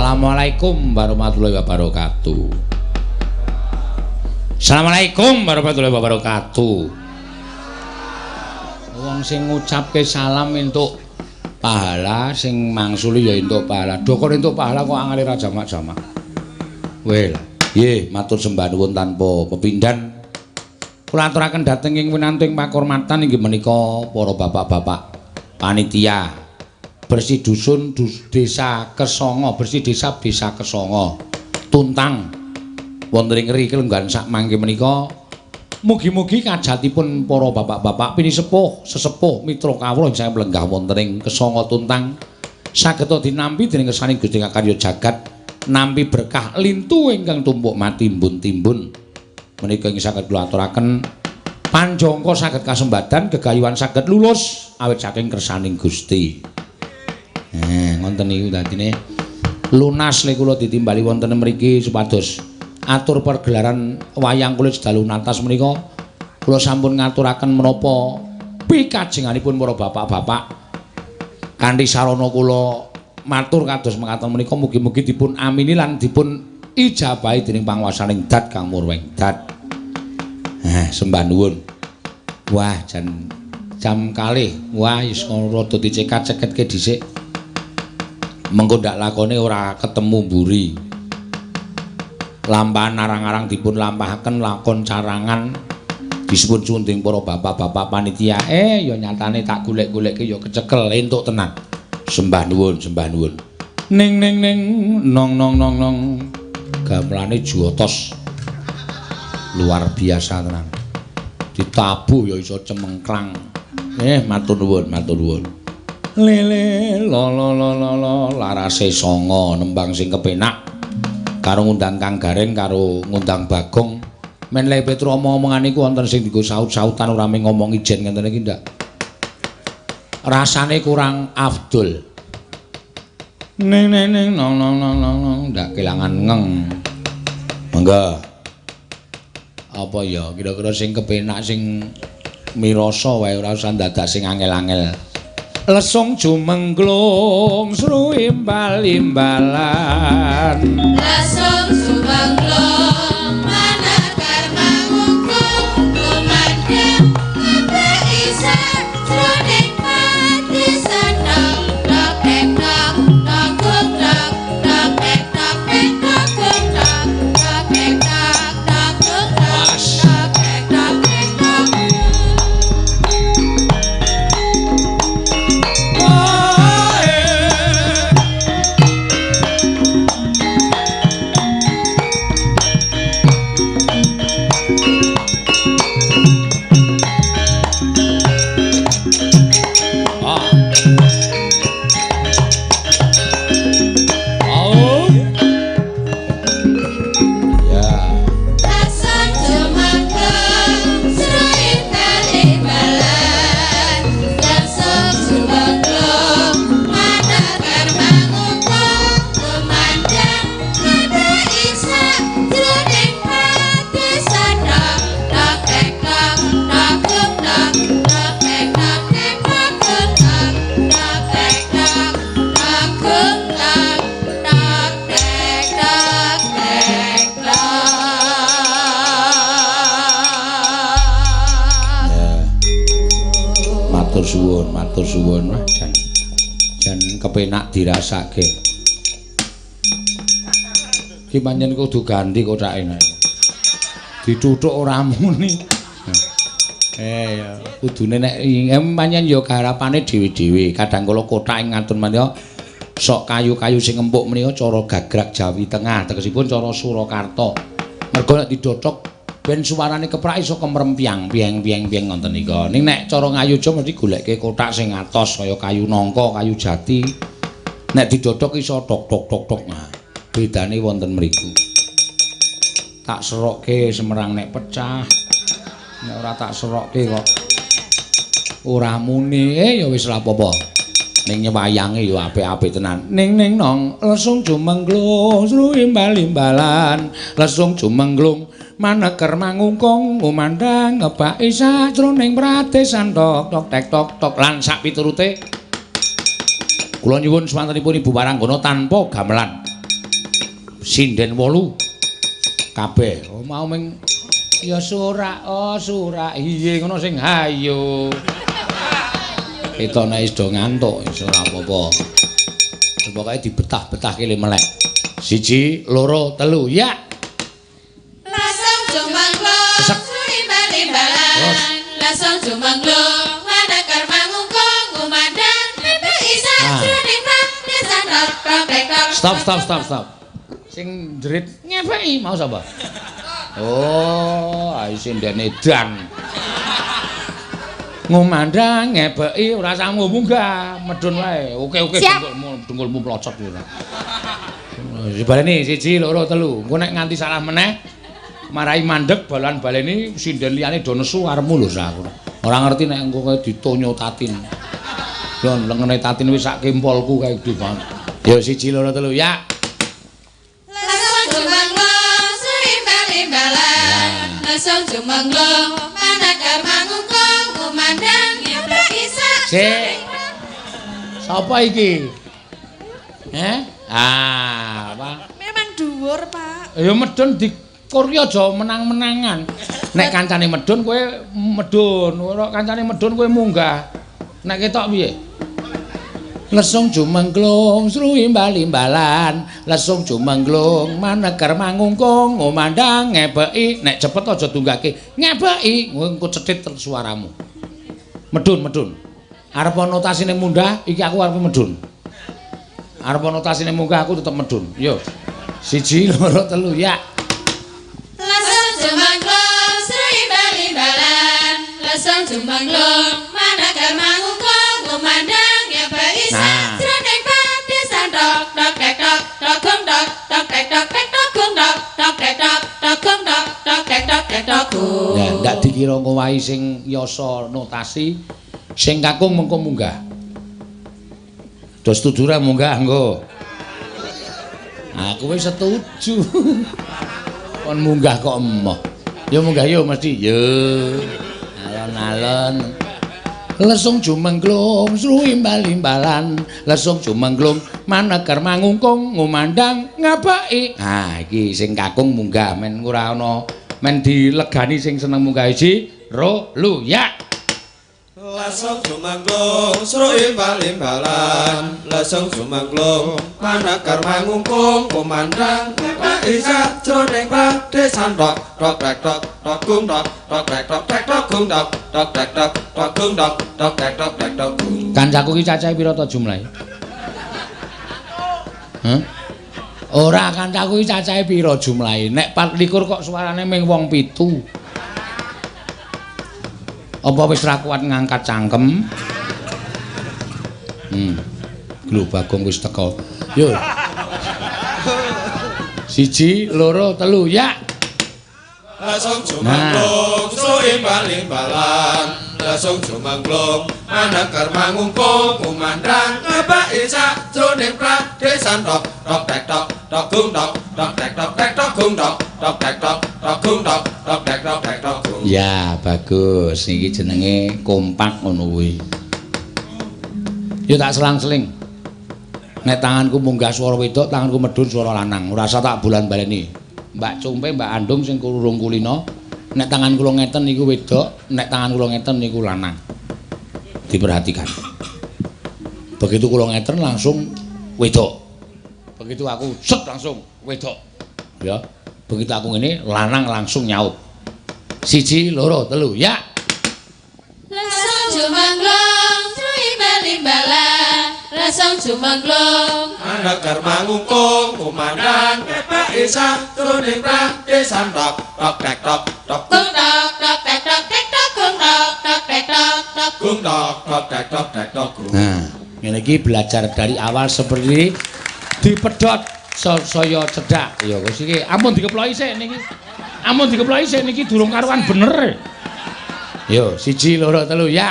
Assalamualaikum warahmatullahi wabarakatuh. Assalamualaikum warahmatullahi wabarakatuh. Wong sing ngucapke salam entuk pahala, sing mangsuli ya entuk pahala. Dokon entuk pahala kok angele ra jamak-jamak. Wel, nggih matur sembah nuwun tanpa pepindhan. Kula aturaken dhateng ing winantu ing pakurmatan inggih menika para bapak-bapak panitia bersih dusun desa Kesanga, bersih desa desa Kesanga Tuntang wonten ing ri kelenggan sak mangke menika. Mugi-mugi kajatipun para bapak-bapak pinisepuh, sesepuh, mitra kawula ingkang lenggah wonten ing Kesanga Tuntang saged dinampi dening kersaning Gusti Kakarya jagat, nampi berkah lintu ingkang tumpuk matimbun-timbun. Menika ing saged kula aturaken panjangka saged kasembadan, gegayuhan saged lulus awit saking kersaning Gusti. Ngoten niku dadine lunas le kula ditimbali wonten mriki supados atur pergelaran wayang kulit sedalu natas menika kula sampun ngaturaken menapa pikajenganipun para bapak-bapak kanthi sarana kula matur kados mekaten menika mugi-mugi dipun amini lan dipun ijabahi dening panguwasaning Dat Kang Murweng Dat. Sembah nuwun. Wah, jan jam kalih. Wah, wis rada dicekat-ceketke dhisik. Mengko ndak lakone ora ketemu mburi. Lampahan arang-arang dipun lampahaken lakon carangan disebut sunding para bapak-bapak panitia. Ya nyatane tak golek-golekke ya kecekel entuk tenan. Sembah nuwun, sembah nuwun. Ning ning ning nong nong nong nong. Gamelane jotos. Luar biasa tenan. Ditabuh ya iso cemengklang. Matur nuwun, matur nuwun. Lele lo lo lo lo lo larase songo nembang sing kepenak karo ngundang Kang Gareng karo ngundang Bagong. Men le Petro omong-omongan iku wonten sing dienggo saut-sautan ora mung ngomong ijen ngenten iki ndak. Rasane kurang afdol. Ning ning ning nong nong nong nong nong ndak kelangan ngeng. Monggo. Apa ya kira-kira sing kepenak sing mirasa wae ora usah dadak sing angel-angel. Lesung jumengglung sru imbal-imbalan. Lesung jumengglung manekar mangungkung kumandhang kabeh isih jroning pati seneng tok tek tok tok gung tok tok tek tok tek tok gung tok tok tek tok tok gung tok tok tek tok tek tok. Lesung jumengglung sru imbal-imbalan. Lesung jumengglung manekar mangungkung kumandhang kabeh isih jroning pati seneng tok tek tok tok gung tok tok tek tok tek tok gung tok tok tek tok tok gung tok tok tek tok tek tok. Ya. Matur suwun, matur suwun. Wah, jan jan kepenak dirasake. Ki pancen kudu ganti kotake nek. Dituthuk ora muni. Ya kudune nek pancen ya garapane dhewe-dhewe. Kadang kala kothak ing ngatun menika sok kayu-kayu sing empuk menika cara gagrak Jawi Tengah, tegesipun cara Surakarta. Mergo nek didhothok ben suarane keprak iso kemrempyang pieng pieng pieng ngoten nika. Ning nek cara ngayuja mesti goleke kothak sing atos kaya kayu nangka, kayu jati. Nek didhothok iso tok tok tok tok. Nah, bedane wonten mriku. Tak serokke semerang nek pecah. Nek ora tak serokke kok ora muni. Ya wis ora apa-apa. Ning nyewayange ya apik-apik tenan. Ning ning nong lesung jumengglung sru imbal-imbalan. Lesung jumengglung maneker mangungkung ngumandhang ngebaki sajroning pradesan tok tok tek tok tok lan sak piturute. Kula nyuwun swantenipun Ibu Waranggana tanpa gamelan. Sinden 8 kabeh. Oh, mau ming ya surak, oh surak. Iye ngono sing hayo. Ketok nek wis do ngantuk wis ora apa-apa. Pokoke dibetah-betahke le melek. 1 2 3 ya. Lasung jumangglung Sek. Srimbal-imbalan. Terus. Lasung jumangglung manakar mangungkung ngumandang ngepeki Ah. sajroning pradesan tok tok tek tok. Stop stop stop stop. Sing jerit ngepeki mau sapa? Oh, ai sinden edan. Ngumandang ngepeki ora usah munggah, medun wae. Oke oke Siap. dengkulmu dengkulmu plocot ora. Dibaleni 1 2 3. Engko nek nganti salah meneh marai mandek balan baleni sinden liyane do nesu karepmu lho sak aku. Ora ngerti nek engko kowe ditonyo Tatin. Lho lengene Tatin wis sak kempolku kae gedhe banget. Ya 1 2 3 ya. Lasung jumangglung srimbal-imbalan. Lasung jumangglung manakar mangungkung ngumandang ngepeki Sik. Sapa iki? Heh? Ah, apa? Memang dhuwur, Pak. Ya medun di Korea aja menang-menangan. Nek kancane medun kowe medun, ora kancane medun kowe munggah. Nek ketok piye? Lesung jumengglung sruimbal-imbalan, lesung jumengglung maneger mangungkung ngumandang ngebeki. Nek cepet aja tunggake. Ngebeki, engko cethit suaramu. Medun, medun. Arep notasine munggah, iki aku arep medun. Arep notasine munggah aku tetep medun. Yo. 1 2 3 ya. Lasung jumangglung srimbal-imbalan. Lasung jumangglung manakar mangungkung ngumandang ngepeki Nah. sajroning pradesan tok tok tek tok tok gong tok tok tek tok tek tok gong tok tok tek tok tok gong tok tok tek tok tek tok gong. Ya, ndak dikira ngowahi sing yasa notasi, sing kakung mengko munggah. Do setuju ra munggah engko? Aku wis setuju. Kon munggah kok emoh. Ya munggah yo mesti. Yo. Alon-alon. Lesung jumengglung sruimbal-imbalan, lesung jumengglung maneger mangungkung ngumandang ngabaki. Ah iki sing kakung munggah men ora ana men dilegani sing seneng munggah 1 2 3 ya. Lasung jumangglung sruimbal-imbalan, lesung jumangglung manakar mangungkung kumandang ngepeki sajroning pradesan tok tok tek tok tok gung tok tok tek tok tek tok gung tok tok tek tok tok gung tok tok tek tok tek tok gung. Kancaku ki cacahe pira to jumlahe? Hah? Ora, kancaku ki cacahe pira jumlahe? Nek 24 kok suarane ming wong 7. Apa wis ra kuat ngangkat cangkem? Lho Bagong wis teko. Yo. 1 2 3 ya. Lasung jumangglung sruimbal-imbalan, lesung jumangglung manakar mangungkung kumandang ngepeki sajroning pradesan tok tok tek tok tok gung tok tok tek tok tek tok gung tok tok tek tok tok gung tok tok tek tok tek tok gung. Ya, bagus. Niki jenenge kompak ngono kuwi. Yo tak selang-seling. Nek tanganku munggah swara wedok, tanganku medhun swara lanang. Ora usah tak bolan-baleni. Mbak Cumpe, Mbak Andung sing urung kulino, nek tangan kula ngeten niku wedok, nek tangan kula ngeten niku lanang. Diperhatikan. Begitu kula ngeten langsung wedok. Begitu aku set langsung wedok. Ya. Begitu aku ngene lanang langsung nyaut. 1 2 3 ya. Lasung jumangglung srimbal-imbalan, lasung jumangglung manakar mangungkung kumandang ngepeki sajroning pradesan tok tok tek tok tok gung tok tok tek tok tek tok gung tok tok tek tok tok gung tok tok tek tok tek tok gung. Nah, ngene iki belajar dari awal seperti dipedhot saya cedhak. Ya wis iki ampun dikeploki sik niki. Ampun dikeploki sik niki durung karuan bener. Yo, 1 2 3 ya.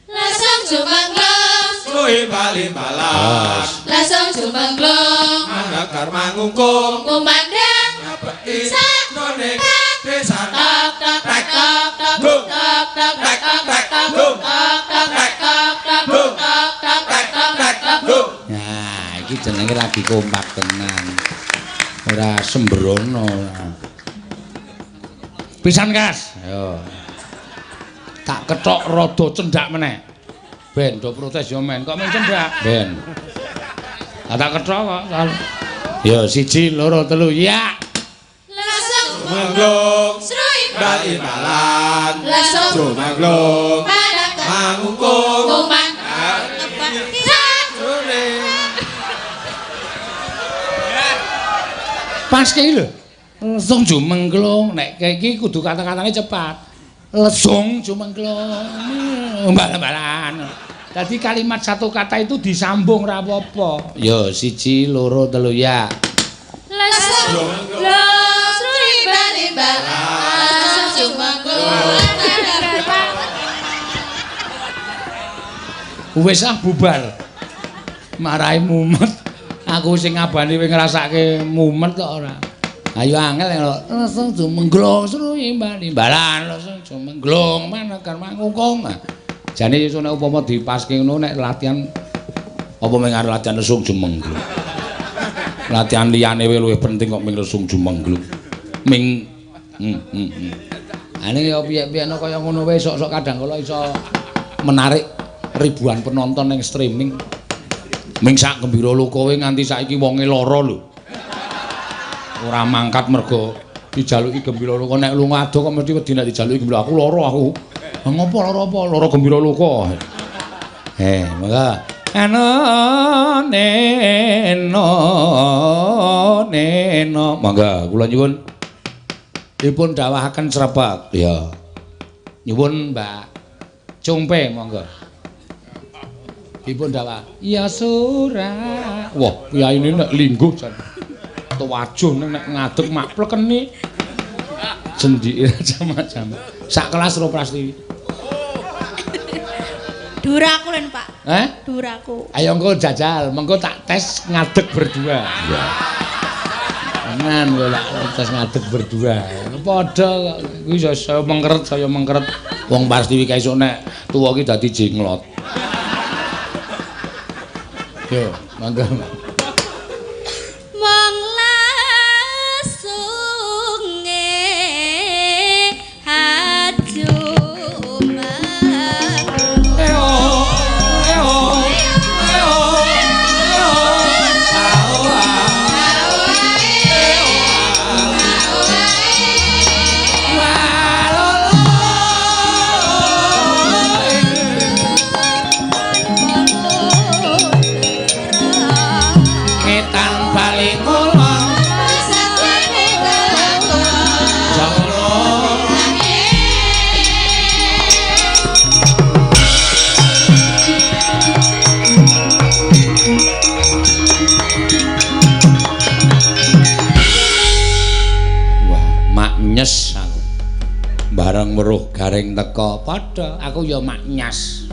Lasung jumangglung Sruimbal-imbalan, lasung jumangglung manakar mangungkung ngumandang ngepeki sajroning pradesan tok tok tek tok tok Gung. tok tok tek tok Tek, tok gung. tok tok tek tok tok Gung. tok tok tek tok tek tok gung. Nah, iki jenenge lagi kompak tenan. Ora sembrono ora. Pisan kas. Yo. Tak kethok rada cendhak meneh. Ben do protes yo men, kok men cendhak? Ben. Ah tak kethok kok. Yo 1 2 3 ya. Lesung Jumenglung srui bal-balan. Lesung Jumenglung manakar mangungkung kuman jroning Pas ki lho. Lesung jumengglung nek iki kudu kata-katane cepat. Lesung jumengglung bal-balan. Dadi kalimat satu kata itu disambung ra apa-apa. Yo 1 2 3 ya. Lesung srui bal-balan. Lesung jumengglung manakar Wis ah bubar. Marahi mumet. Aku sing ngabani kowe ngrasake mumet kok ora. Ayo angel lho. Lesung jumengglung srui bal-balan. Lesung jumengglung manakar mangungkung. Jane iso nek upama dipaske ngono nek latihan apa mung arep latihan lesung jumengglung. Latihan liyane wae luwih penting kok ming lesung jumengglung. Ming Ane ya piye-piyeno kaya ngono wae sok-sok kadang kala iso menarik ribuan penonton ning streaming. Ming sak gembira loka kowe nganti saiki wonge lara lho. Ora mangkat mergo dijaluki gembira loka nek lunga adoh kok mesti wedi nek dijaluki gembira aku lara aku. Lah ngopo lara apa? Lara gembira loka. Monggo. Eno neno neno. Monggo kula nyuwun dipun dawahaken srepek. Ya. Nyuwun Mbak Cungpe monggo. Dipun dawah. Ya surah. Wah, kiyaine nek lingguh jan. Tuwajuh nek ngadeg mak plekeni. Jendike jam-jam. Sak kelas ro Prastiwi. Duraku len, Pak. Heh? Duraku. Ayo engko jajal, mengko tak tes ngadeg berdua. Ya. Tenan kowe lak tes ngadeg berdua. Padha kok kuwi saya mengkeret, saya mengkeret. Wong Prastiwi kae esuk nek tuwa ki dadi jenglot. Yo, monggo. Mong lesunge hajuman. Eo eo eo eo Ketan bali kulon Wah, maknyes aku. Bareng weruh Gareng teka, padha aku ya maknyas.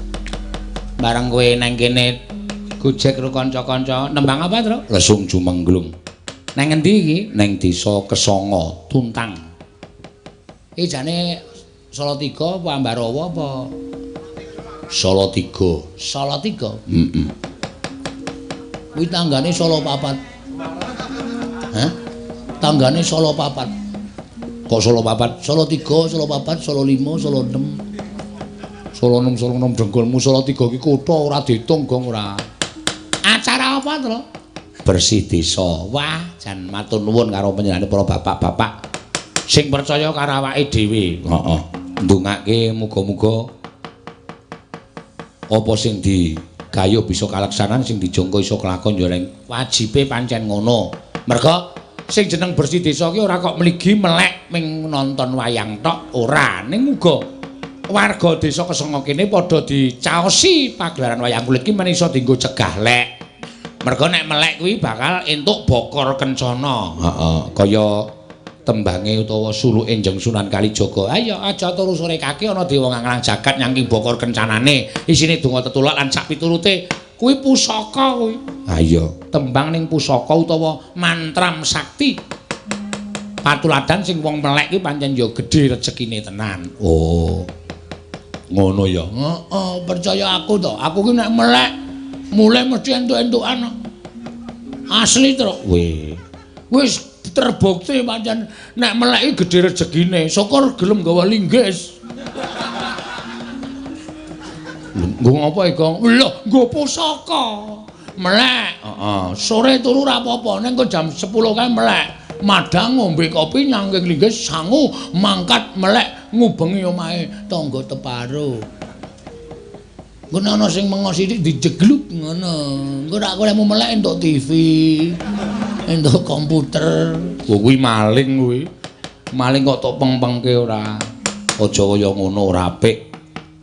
Bareng kowe nang kene gojek karo kanca-kanca, nembang apa, Tru? Lesung jumengglung. Nang endi iki? Nang desa Kesanga, Tuntang. Iki jane Salatiga apa Ambarawa apa? Salatiga. Salatiga? Heeh. Kuwi tanggane Solo papat. Hah? Tanggane Solo papat. Kok Solo papat? Solo 3, Solo 4, Solo 5, Solo 6. Solo 6, Solo 6 dengkulmu Solo 3 iki kutha ora diitung gong ora. Acara apa, Tru? Bersih desa. Wah, jan matur nuwun karo panjenengane para bapak-bapak sing percaya karo awake dhewe. Heeh. Ndongake muga-muga apa sing digayuh bisa kalaksanan, sing dijangka iso kelakon ya reng. Wajibe pancen ngono. Merga sing jeneng bersih desa ki ora kok mligi melek ming nonton wayang tok, ora. Ning uga warga desa Kesanga kene padha dicaosi pagelaran wayang kulit ki men iso dienggo cegah lek. Merga nek melek kuwi bakal entuk bokor kencana. Heeh, kaya tembange utawa suluke Njeng Sunan Kalijaga. Ayo aja turu sore kaki ana dewa nganglang jagat nyangking bokor kencanane. Isine donga tetulak lan sak piturute kuwi pusaka kuwi. Ha iya, tembang ning pusaka utawa mantram sakti. Patuladan sing wong melek ki pancen ya gedhe rejekine tenan. Oh. Ngono ya. Heeh, percaya aku to. Aku ki nek melek mulai mesti entuk-entukan. Asli, Truk. Weh. Wis terbukti pancen nek meleki gedhe rejekine. Syukur gelem gawa linggis. Nggo ngapa iki, Gong? Lho, nggo pusaka. Melek. Heeh. Sore turu ora apa-apa, ning engko jam 10 kae melek. Madang ngombe kopi nyangking linggis sangu mangkat melek ngubengi omahe tangga teparo. Engko nek ana sing mengo sithik dijegluk ngono. Engko rak kowe melek entuk TV, entuk komputer. Oh kuwi maling kuwi. Maling kok tok peng-pengke ora. Aja kaya ngono ora apik.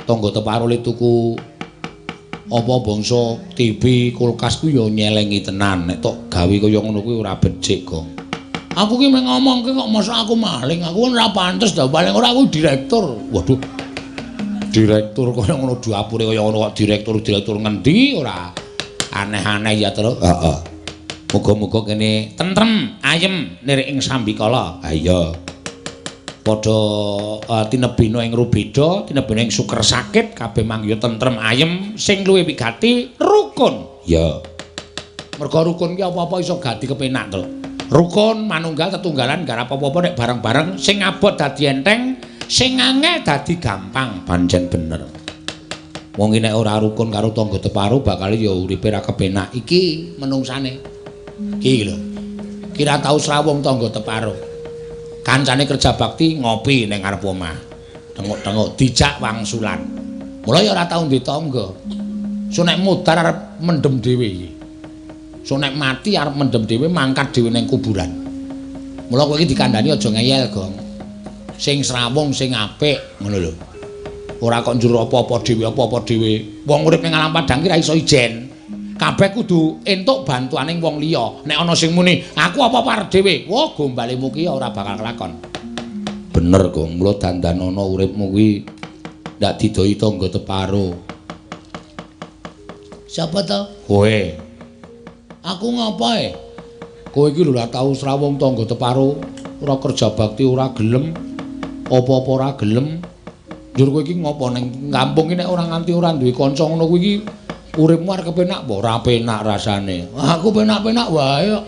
Tangga teparo le tuku apa bangsa TV, kulkas kuwi ya nyelengi tenan. Nek tok gawe kaya ngono kuwi ora becik, Gong. Aku ki mung ngomongke kok mosok aku maling. Aku kan ora pantes ta, paling ora aku direktur. Waduh. Direktur kaya ngono dapure kaya ngono kok direktur-direktur ngendi ora aneh-aneh ya, Tru. Heeh. Muga-muga kene tentrem, ayem nirik ing sambikala. Ha iya. Padha tinebina ing rubeda, tinebina ing suker sakit, kabeh manggiya tentrem ayem, sing luwih wigati rukun. Ya. Merga rukun ki apa-apa iso gadi kepenak, Tru. Rukun manunggal tetunggalan garap apa-apa nek bareng-bareng sing abot dadi enteng, sing angel dadi gampang, pancen bener. Wong iki nek ora rukun karo tangga teparo bakal ya uripe ra kepenak. Iki menungsane. Iki lho. Kira tau srawung tangga teparo. Kancane kerja bakti ngopi ning ngarep omah. Tenguk-tenguk dijak wangsulan. Mula ya ora tau ndek tangga. So nek mudhar arep mendem dhewe iki. So nek mati arep mendem dhewe mangkat dhewe ning kuburan. Mula kowe iki dikandhani aja ngeyel, Gong. Sing srawung sing apik ngono lho. Ora kok njur apa-apa dhewe apa-apa dhewe. Wong urip ning alam padang ki ra iso ijen. Kabeh kudu entuk bantuaning wong liya. Nek ana sing muni, aku apa-apa arep dhewe. Wah, gombalemu ki ora bakal kelakon. Bener, Gong. Mula dandanono uripmu kuwi ndak didohi tangga teparo. Siapa to? Kowe. Aku ngapa e? Kowe iki lho ora tau srawung tangga teparo, ora kerja bakti ora gelem, apa-apa ora gelem. Njur kowe iki ngopo ning kampung iki nek ora nganti ora duwe kanca ngono kuwi iki uripmu arep kepenak apa? Ora penak rasane. Aku penak-penak wae kok.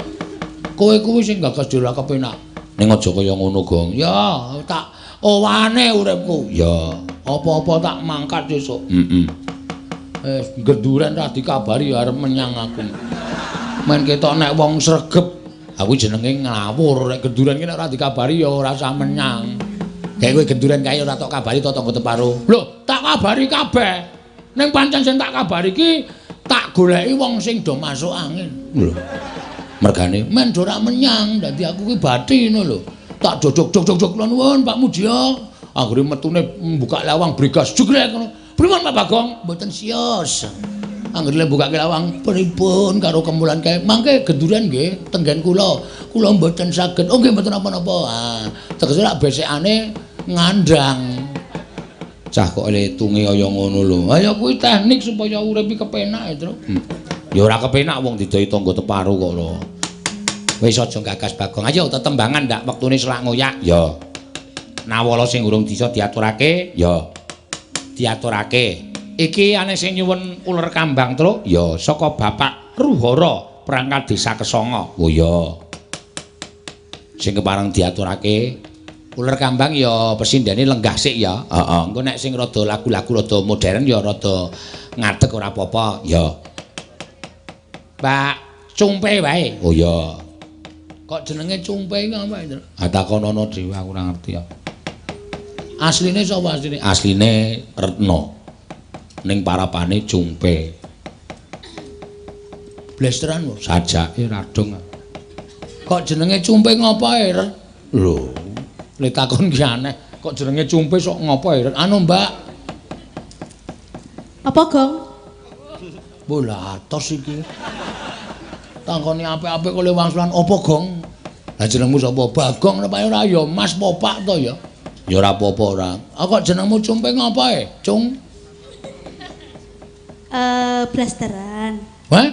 Kowe kuwi sing gagas dhewe ora kepenak. Ning aja kaya ngono, Gong. Ya, tak owane uripku. Ya, apa-apa tak mangkat sesuk. Heeh. Wis genduren ra dikabari arep menyang aku. Men ketok nek wong sregep, aku jenenge ngawur. Nek genduren ki nek ora dikabari ya ora usah menyang. Kayak kowe genduren kae ora tok kabari to tangga teparo. Lho, tak kabari kabeh. Ning pancen sing tak kabari ki tak goleki wong sing do masuk angin. Lho. Mergane men do ora menyang, dadi aku ki bathi ngono lho. Tak jojog-jog-jog nuwun Pak Mujiyo. Anggere metune mbuka lawang brigas jegrek ngono. Pripun Pak Bagong? Mboten sios. Anggere mbukake lawang pripun karo kemulan kae. Mangke genduren nggih tenggen kula. Kula mboten saged. Oh nggih mboten napa-napa. Ah, tegese rak besekane ngandang. Cah kok letunge kaya ngono lho. Ha ya kuwi teknik supaya urip iki kepenak ya, Tru. Ya ora kepenak wong didohi tangga teparo kok lho. Wis aja gagas Bagong. Ayo tetembangan ndak wektune selak ngoyak. Ya. Nawala sing urung bisa diaturake, ya. Diaturake. Iki ane sing nyuwun uler kambang, Tru. Ya, saka Bapak Ruhara, perangkat Desa Kesanga. Oh ya. Sing kepareng diaturake uler kambang ya pesindene lenggah sik ya. Heeh. Engko nek sing rada lagu-lagu rada modern ya rada ngadeg ora apa-apa. Ya. Pak Cumpe wae. Oh ya. Kok jenenge Cumpe iki apa, Tru? Ah takonono dhewe aku ora ngerti ya. Asline sapa asline? Asline Retno. Ning parapane Cumpe. Blesteran lho. Sajake radong. Kok jenenge Cumpe ngopo e, Ret? Lho. Le takon ki aneh. Kok jenenge Cumpe sok ngopo e, Ret? Anu, Mbak. Apa, Gong? Bola atos iki. Takoni apik-apik kok le wangsulan apa, Gong? Lah jenengmu sapa? Bagong nek ora ya Mas apa Pak to ya? Ya ora apa-apa ora. Ah kok jenengmu Cumpe ngopo e? Cung. Blasteran. Hah?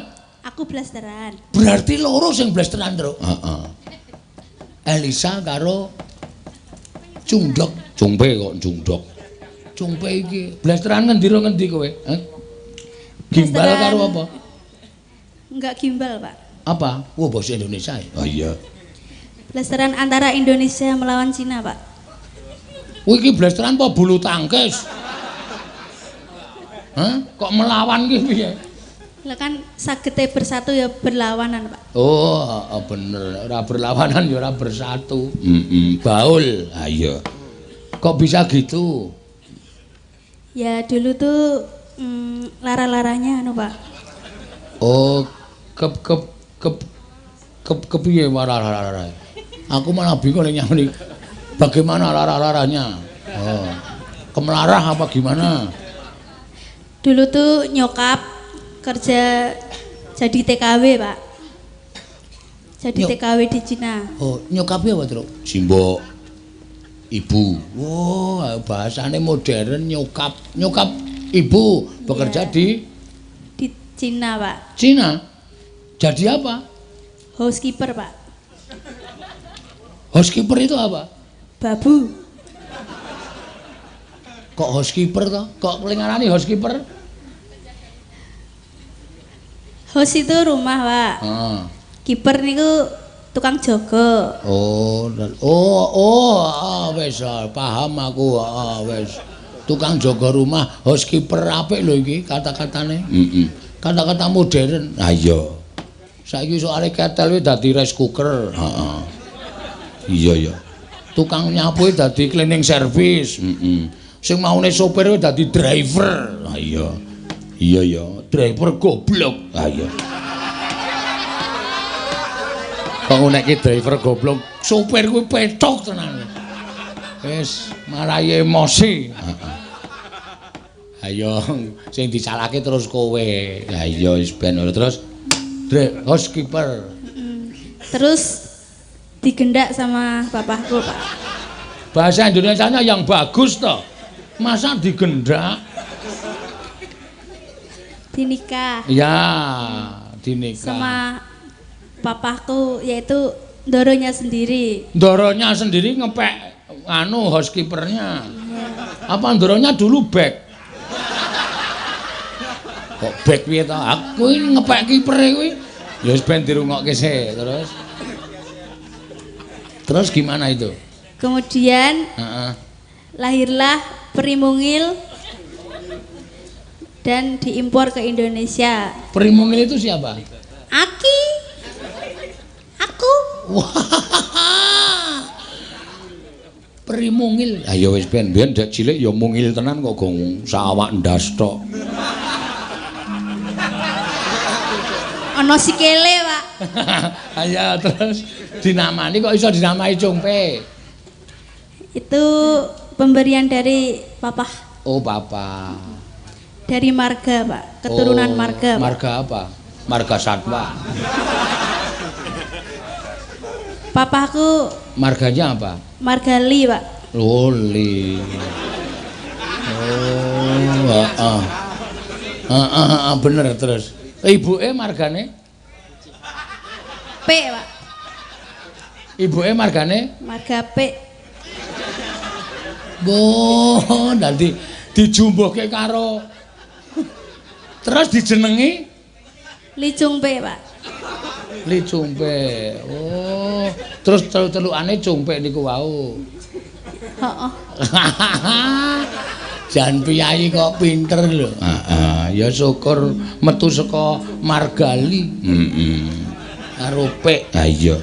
Aku blasteran. Berarti loro sing blasteran, Tru. Heeh. Elisa karo Cungdok. Cumpe kok Cungdok. Cumpe iki blasteran ngendi ro ngendi kowe? Hah? Gimbal karo apa? Enggak gimbal, Pak. Apa? Wah, bahasa Indonesia ya? Oh iya. Blasteran antara Indonesia melawan Cina, Pak. Kuwi iki blasteran apa bulu tangkis? Hah? Kok melawan ki piye? Lah kan sagete bersatu ya berlawanan, Pak. Oh, oh bener. Ora berlawanan ya ora bersatu. Heeh, baul. Ha iya. Kok bisa gitu? Ya dulu tuh lara-laranya anu, Pak. Oh, kep kep kep kep kepiye lara-lara? Aku malah bingung lek nyamuni. Bagaimana lara-laranya? Oh. Kemelarah apa gimana? Dulu tuh nyokap kerja jadi TKW, Pak. Jadi TKW di Cina. Oh, nyokapnya apa, Truk? Simbok. Ibu. Wah, oh, bahasane modern nyokap. Nyokap ibu bekerja yeah. Di Cina, Pak. Cina? Jadi apa? Housekeeper, Pak. Housekeeper itu apa? Babu. Kok housekeeper toh? Kok ngarani housekeeper? House itu rumah, Pak. Ah. Keeper niku tukang jaga. Oh, oh, oh, ah, wis paham aku, ah, wis. Tukang jaga rumah, housekeeper apik lho iki kata-katane. Heeh. Kata-kata modern. Ha iya. Saiki soalé ketel kuwi dadi rice cooker. Heeh. Iya ya. Tukang nyapu dadi cleaning service. Heeh. Sing maune sopir kuwi dadi driver. Ha iya. Iya ya, driver goblok. Ha iya. Kok ngonekke driver goblok, sopir kuwi pethok tenan. Wis marai emosi. Heeh. Ayo sing disalahke terus kowe. Ha iya wis ben terus housekeeper. Terus digendak sama bapakku, Pak. Bahasa Indonesianya yang bagus toh. Masa digendak? Dinikah. Ya, dinikah. Sama papaku yaitu ndoronya sendiri. Ndoronya sendiri ngepek anu housekeepernya. Ya. Apa ndoronya dulu back? Kok back piye to? Aku ini ngepek kipere kuwi. Ya wis ben dirungokke sik terus. Terus gimana itu? Kemudian lahirlah Perimungil dan diimpor ke Indonesia. Perimungil itu siapa? Aki. Aku. Wah. Perimungil. Ayo wis ben biyen dek cilik ya mungil tenan kok gong sawak ndas tok. Ana sikile, Pak. Ayo terus dinamani kok iso dinamai Cungpe? Itu pemberian dari papa. Oh, papa. Dari marga, Pak. Keturunan oh, marga. Pak. Marga apa? Marga satwa. Papaku marganya apa? Margali, Pak. Oh, Li. Oh, heeh. Heeh, bener terus. Ibuke margane? P, Pak. Ibuke margane? Marga P. Boh, dadi dijumbuhke karo terus dijenengi Li Cungpe, Pak. Li Cungpe. Oh, terus telu-telukane Cungpe niku wau. Heeh. Jan piyayi kok pinter lho. Heeh, ya syukur metu saka Margali. Heeh. Karo P. Ha iya.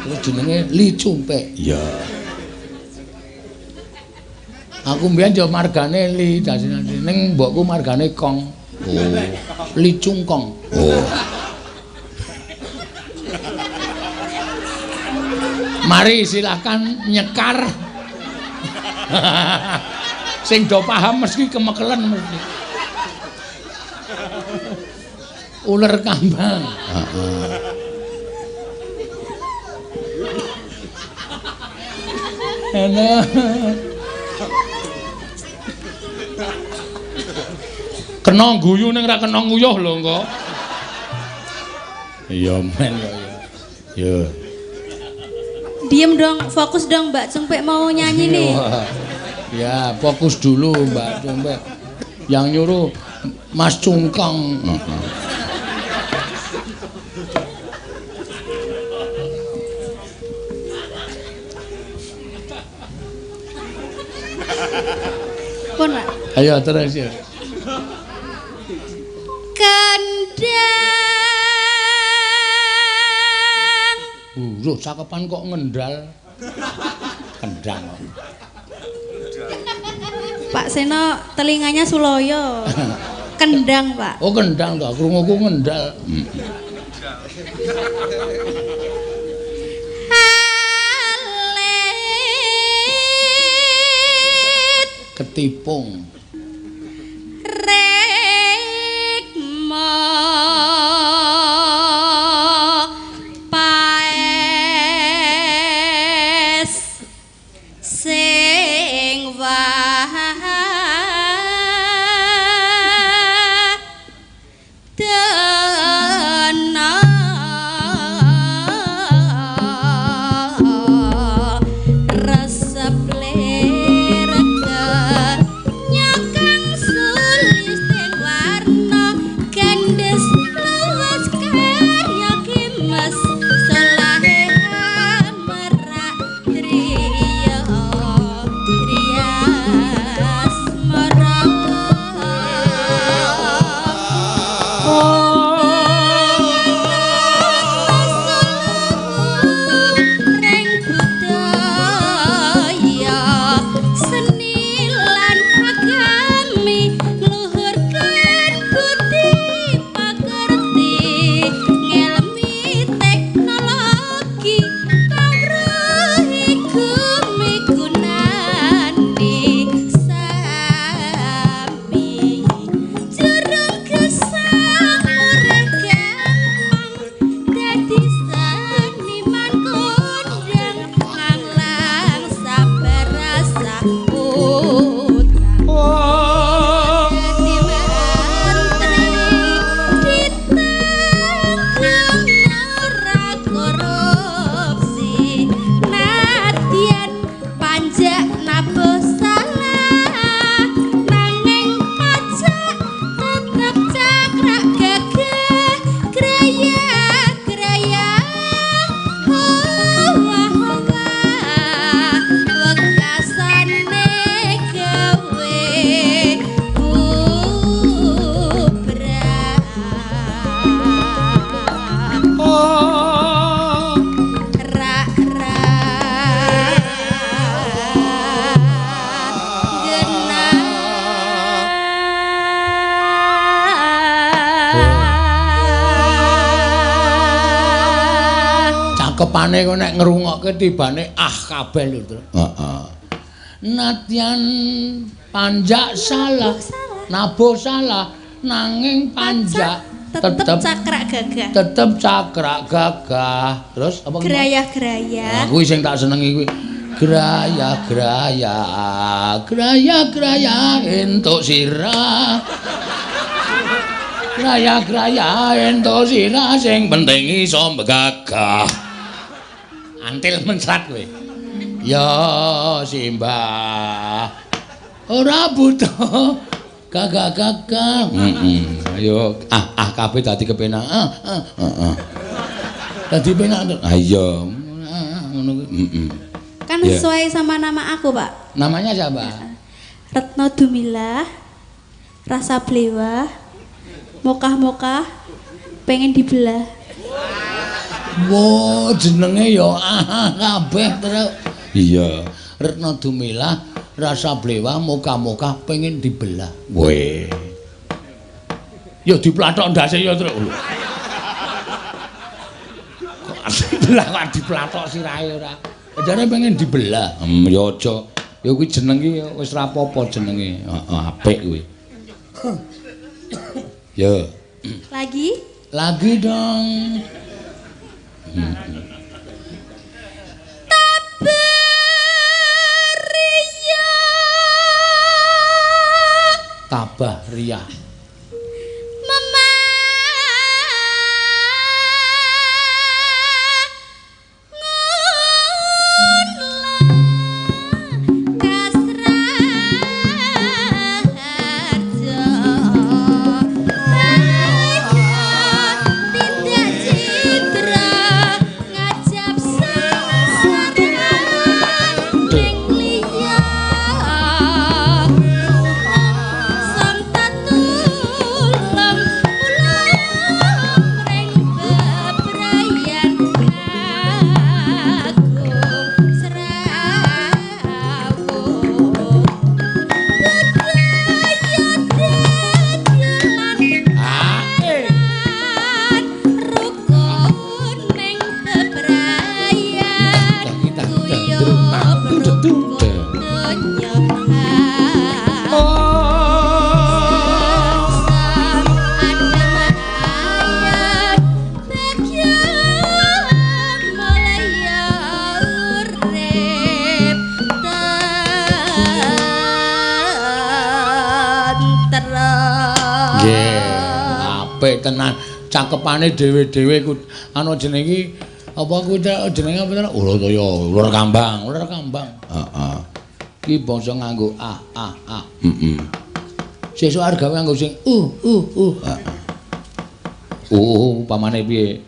Terus jenenge Li Cungpe. Iya. Aku mbiyen yo margane Li dasine ning mbokku margane Kong. Oh, Li Cungkong. Oh. Mari silakan nyekar. Sing do paham mesti kemekelen mesti. Uler kambang. Heeh. Enak. Kena guyu ning ra kena nguyuh lho engko. Iya men kok ya. Yo. Diem dong, fokus dong Mbak Cungpe mau nyanyi nih. Ya, fokus dulu Mbak Cungpe. Yang nyuruh Mas Cungkong. Ayo terus ya. Kendang. Lho, cakepan kok ngendal. Kendang. Pak Seno telinganya suloyo. Kendang, Pak. Oh, kendang to, krunguku ngendal. Alit Ketipung. Rekma paes sing wadana resep lerega nyakang sulis den warna gandes luwes karya kimes solahe merak driya drias mara. Reng budaya seni lan agami ngluhurkan budi pakerti ngelmi teknologi kawruh iku migunani sami jurung gesang murah gampang dadi seniman kondang nganglang sabar rasa utang dadi menteri ditanggung ora korupsi nadyan panjak nabuh salah nanging pajak tetep cakrak gagah graya graya wah wah wekasane gawe bubrah rak rak genah. Cakepane kok nek ngrungokke tibane ah kabeh lho, Tru. Heeh. Nadyan panjak salah, nabuh salah, nanging panjak tetep tetep cakrak gagah tetep cakrak gagah. Terus apa ki? grayah-grayah Nah, kuwi sing tak senengi kuwi. Graya graya graya graya entuk sirah. Graya graya entuk sirah sing penting iso gagah. Antil mencrat kowe. Ya simbah. Ora butuh gagah-gagah. Heeh. Ayo ah ah kabeh dadi kepenak. Ah ah heeh. Dadi penak. Ah iya. Ah, ngono kuwi. Heeh. Kan Ya. sesuai sama nama aku, Pak. Namanya siapa? Retno Dumilah, rasa blewah, mokah-mokah, pengen dibelah. Wo, jenenge ya ah kabeh terus. Iya, Retno Dumilah rasa blewah moka-moka pengen dibelah. Weh. Ya diplathok ndase ya, Truk. Lho. Kok dibelah kok diplathok sirahe ora. Jare pengen dibelah. Ya aja. Ya kuwi jeneng ki wis ra apa-apa jenenge. Heeh, apik kuwi. Ya. Lagi? Lagi dong. Tabariya Tabah riyah. mema kasraharja tindak citra ngajab sasaran ning liya. Apik tenan. Cakepane dhewe-dhewe ku anu jenenge iki apa ku jenenge apa ta? Ular ya, ular kambang, ular kambang. Heeh. Iki bangsa nganggo ah ah ah. Heeh. Sesuk arep gawe nganggo sing uh. Heeh. Pamane piye?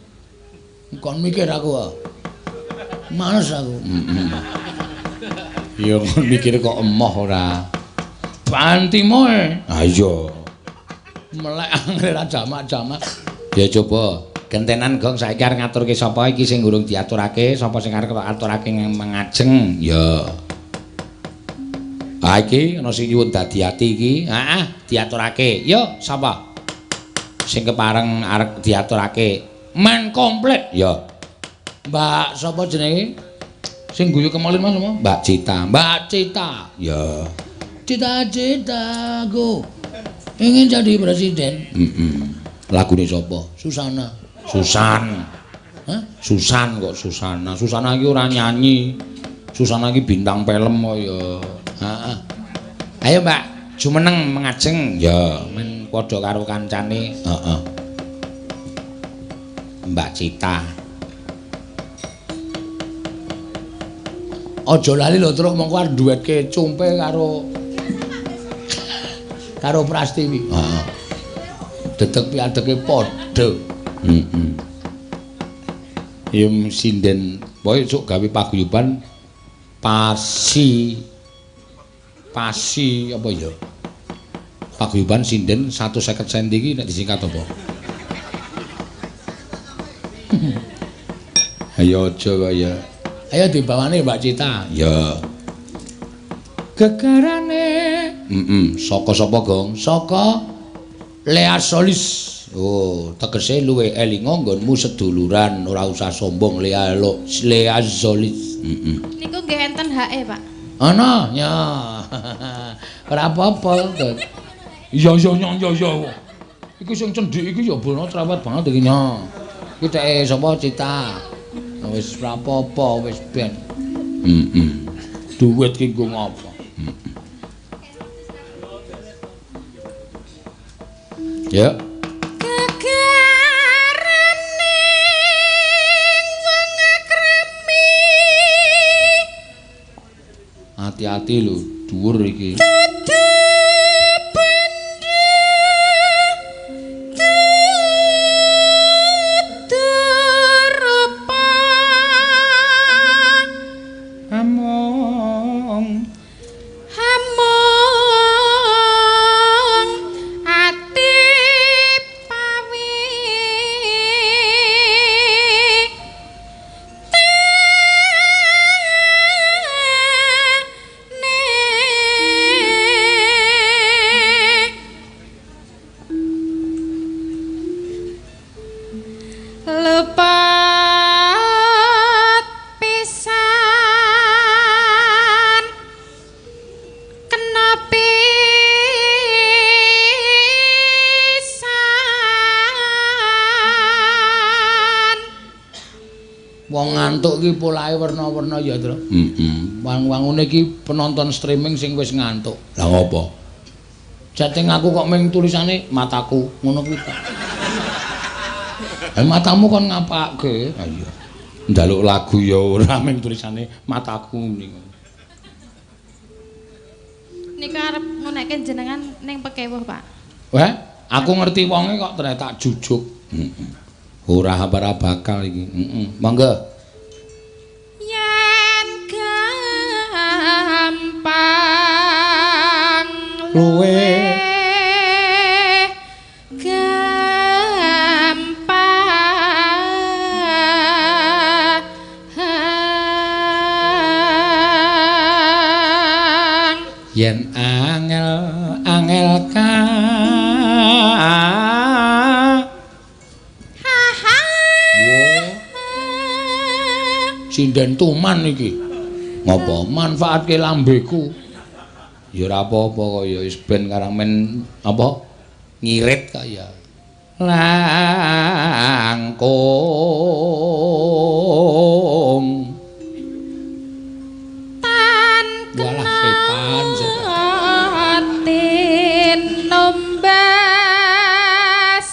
Kon mikir aku. Males aku. Heeh. Ya kon mikir kok emoh ora. Pantimoe. Ha iya. Melek angel ra jamak-jamak. Ya coba gentenan gong saiki arep ngaturke sapa iki sing urung diaturake, sapa sing arep aturake mengajeng. Ya. Ha iki ana sing nyuwun dadi ati iki. Heeh, diaturake. Yo sapa? Sing kepareng arep diaturake. Men komplit. Ya. Mbak sapa jenenge? Sing guyu kemalin mas sapa? Mbak Cita. Mbak Cita. Ya. Cita-citaku ingin jadi presiden. Heeh. Lagune sapa? Susana. Susan. Hah? Susan kok Susana. Susana iki ora nyanyi. Susana iki bintang film kok ya. Heeh. Ayo Mbak, jumeneng mengajeng. Ya, men padha karo kancane. Heeh. Mbak Cita. Aja lali lho Truk, mongko arep duwetke Cumpe karo karo Prastiwi. Heeh. Dedeg piadege padha. Heeh. Ya sinden pokoke sok gawe paguyuban pasi pasi apa ya? Paguyuban sinden 150 cm iki nek disingkat apa? Ayo aja kaya. Ayo dibawane Mbak Cita. Ya. Gegarane. Heeh, saka sapa, Gong? Saka Lea Solis. Oh, tegese luwe elinga nggonmu seduluran, ora usah sombong Lea Lea Solis. Heeh. Niku nggih enten hake, Pak. Ana, ya. Ora apa-apa. Iya iya iya iya. Iki sing cendhik iki ya bono cerewet banget iki nya. Iki teke sapa Cita? Wis ora apa-apa, wis ben. Heeh. Duit ki nggo ngapa? Ya. Gegarane wong akrami. Hati-hati lho, dhuwur iki. Dudu benda dudu rupa. Among Hamong ati pawi tane lepat pisan kena pisan. Wong ngantuk iki polahe werna-werna ya, Tru. Heeh. Wang-wangune iki penonton streaming sing wis ngantuk. Lah ngopo? Chatting aku kok ming tulisane mataku ngono kuwi ta. Matamu kon ngapake? Ha iya. Njaluk lagu ya ora ming tulisane mataku niku. Niku arep ngunekke jenengan ning pekewuh, Pak. Weh, aku ngerti wonge kok ternyata tak jujuk. Heeh. Ora ora bakal iki. Heeh. Monggo. Yen gampang Luwe. Gampang Yen angel angel ka ha sinden tuman iki. Ngopo manfaatke lambeku? Ya ora apa-apa kok ya wis ben karang men apa ngirit kok ya. Langkung tan Walah setan setan. Tinumbas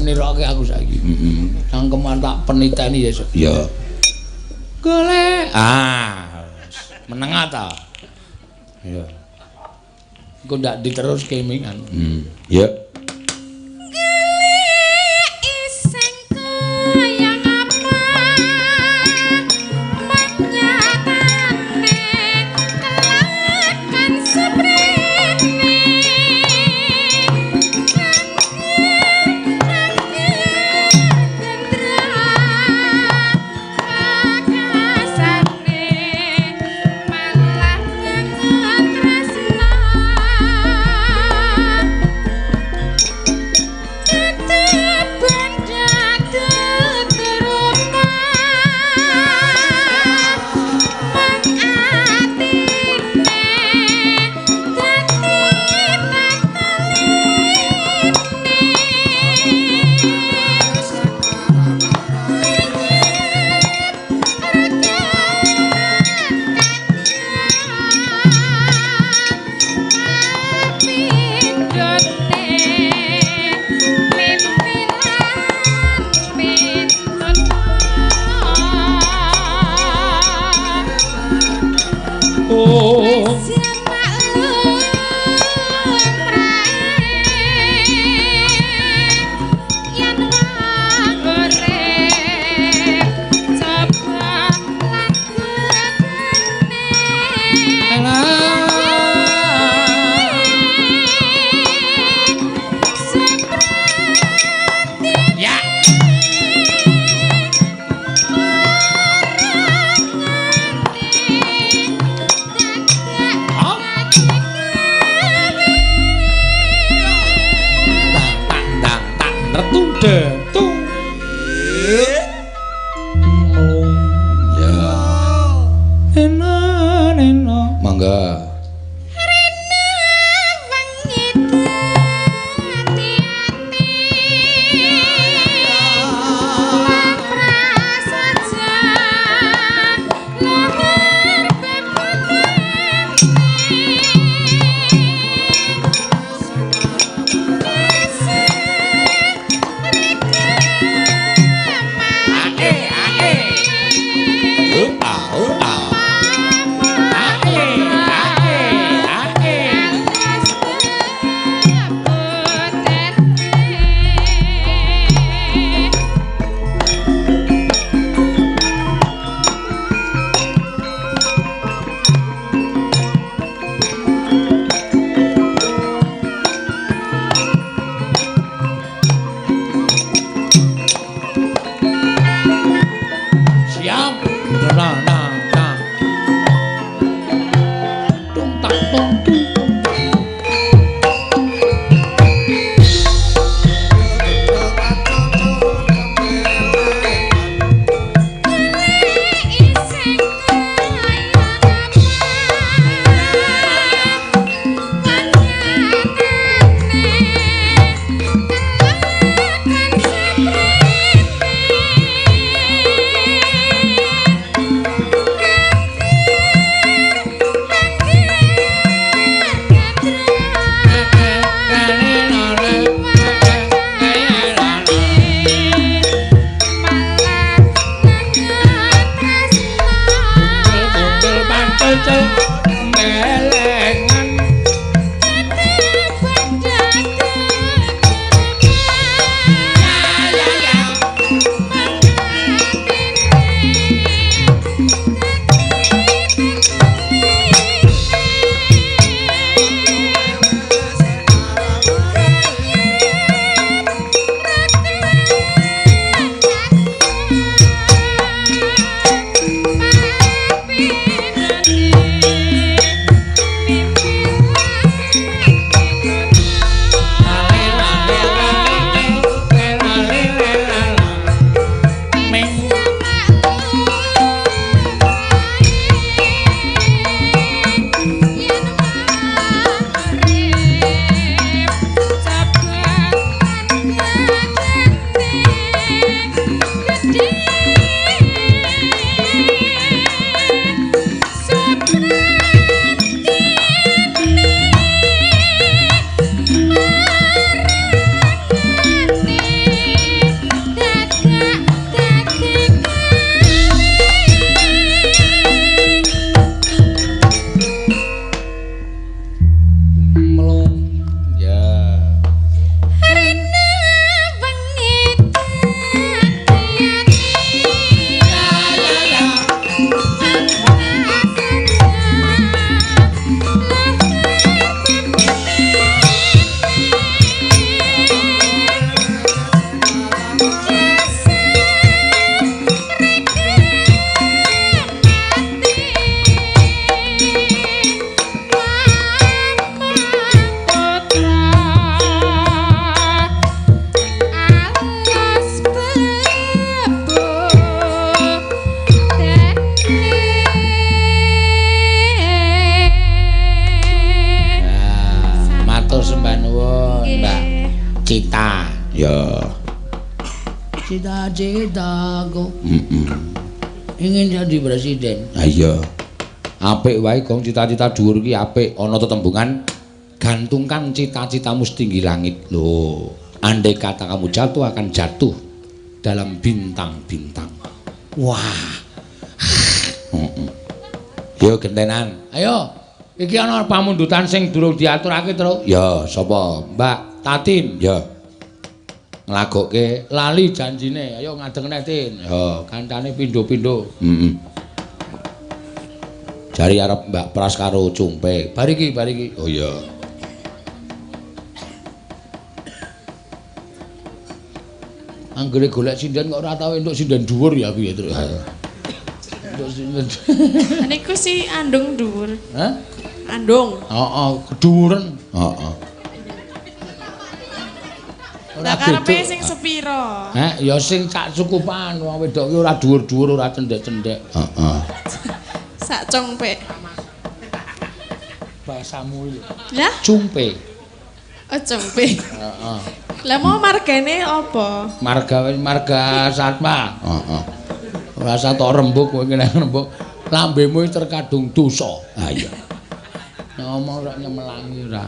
niroke aku saiki. Heeh. Cangkem tak peniteni ya. Iya. Golek. Ah. Menengah ta. Iya. Engko ndak diteruske mingan. Iya. Golek iseng kaya ngapa menyatane kelakan seprene kakasane malah tresna Ya. Cita-citaku ingin jadi presiden. Ha iya. Apik wae Gong, cita-cita dhuwur iki apik. Ana tetembungan gantungkan cita-citamu setinggi langit. Lho, andai kata kamu jatuh akan jatuh dalam bintang-bintang. Wah. Yo gentenan. Ayo, iki ana pamundutan sing durung diaturake, Truk. Ya, sapa? Mbak Tatin. Ya. Nglagokke lali janjine. Ayo ngadeg neh, Tin. Ya, kancane pindho-pindho. Heeh. Jari arep Mbak Pras karo Cumpe. Bar iki, bar iki. Oh iya. Anggere golek sinden kok ora tau entuk sinden dhuwur ya aku ya, Truk. Entuk sinden. Niku si andung dhuwur. Hah? Andung. Heeh, kedhuwuren. Heeh. Lah karepe sing sepiro? Heh, ya sing sak cukupan wong wedok ki ora dhuwur-dhuwur, ora cendhek-cendhek. Heeh. Sak congpek. Bahasamu iki. Lah? Cumpe. Oh, cumpe. Heeh. Lah mau margane apa? Marga marga Satma. Heeh. Ora usah tok rembug kowe iki nek rembug. Lambemu iki terkadung dosa. Ha iya. Ngomong ora nyemelangi ora.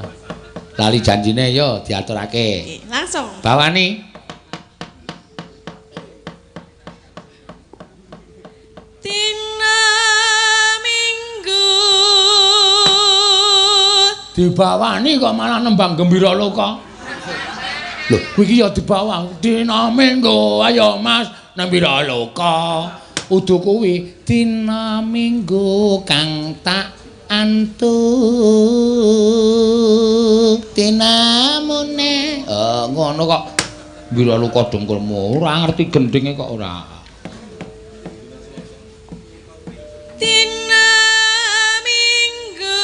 Lali janjine yo diaturake. Langsung. Bawani. Dina Minggu. Dibawani kok malah nembang gembira loka. Lho, kuwi iki ya dibawang dina Minggu. Ayo Mas, nembira loka. Udu kuwi dina Minggu kang tak antuk tinamune. Ngono kok mbira luka dengkulmu ora ngerti gendinge kok ora. Dina Minggu.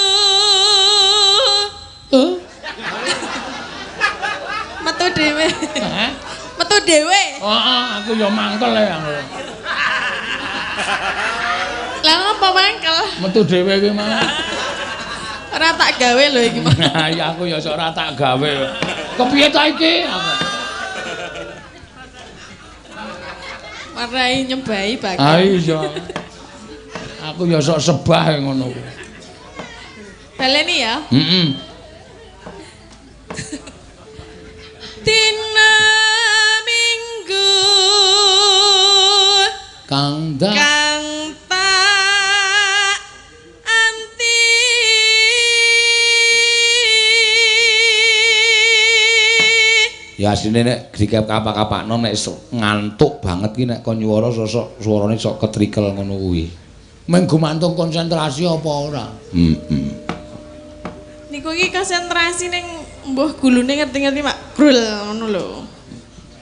Metu dhewe. Hah? Metu dhewe. Heeh, aku ya mangkel ya. Lah ngapa mangkel? Metu dhewe iki malah. Ora tak gawe lho iki. Nah, ya aku ya sok ora tak gawe. Kepiye ta iki? Aku. Marai nyebai bakal. Ah iya. Aku ya sok sebah ngono kuwi. Baleni ya. Heeh. Dina Minggu kang kang tak anti ya asline nek dikap-kapakno nek ngantuk banget ki nek kon nyuwara sosok suarane sok ketrikel ngono kuwi. Mung gumantung konsentrasi apa ora? Heeh. Niku iki konsentrasi ning mbuh gulune ngerti-ngerti mak grul ngono lho.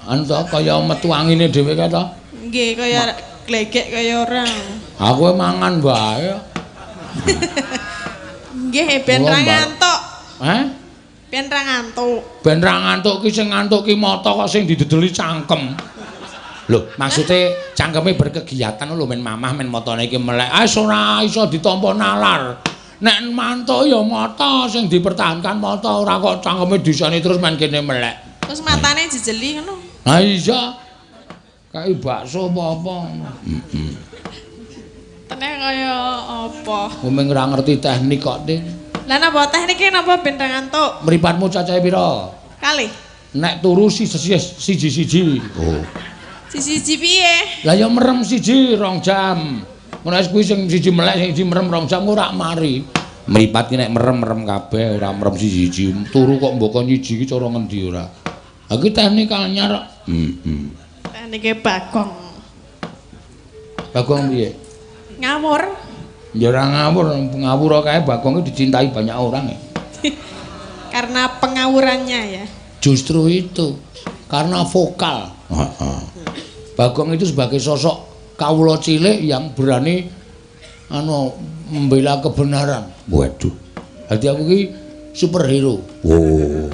Anu to kaya metu angine dhewe kae to? Nggih, kaya glegek kaya orang. Aku mangan wae. Nggih, ben ra ngantuk. Hah? Ben ra ngantuk. Ben ra ngantuk ki sing ngantuk ki mata kok sing didedeli cangkem. Lho, maksude cangkeme berkegiatan lho men mamah men matane iki melek. Ah ora iso ditampa nalar. Nek mantuk ya mata sing dipertahankan mata ora kok cangkeme disani terus men kene melek. Terus matane jejeli ngono. Ha iya. Kayak bakso apa-apa. Heeh. Teneh kaya apa? Wong ora ngerti teknik kok, Tin. Lah napa teknike napa ben ra ngantuk? Mripatmu cacahe pira? Kalih. Nek turu siji-siji. Oh. Siji-siji piye? Lah ya merem siji 2 jam. Ngono wis kuwi sing siji melek sing siji merem 2 jam ora mari. Mripat ki nek merem-merem kabeh ora merem siji-siji. Turu kok mbok nyiji ki cara ngendi ora? Ha ki teknik anyar kok. Heeh. Teknike Bagong. Bagong piye? Ngawur. Ya ora ngawur, ngawur kae Bagong iki dicintai banyak orang ya. Karena pengawurannya ya. Justru itu, karena vokal. Heeh. Bagong itu sebagai sosok kawula cilik yang berani anu membela kebenaran. Waduh. Dadi aku ki superhero. Oh.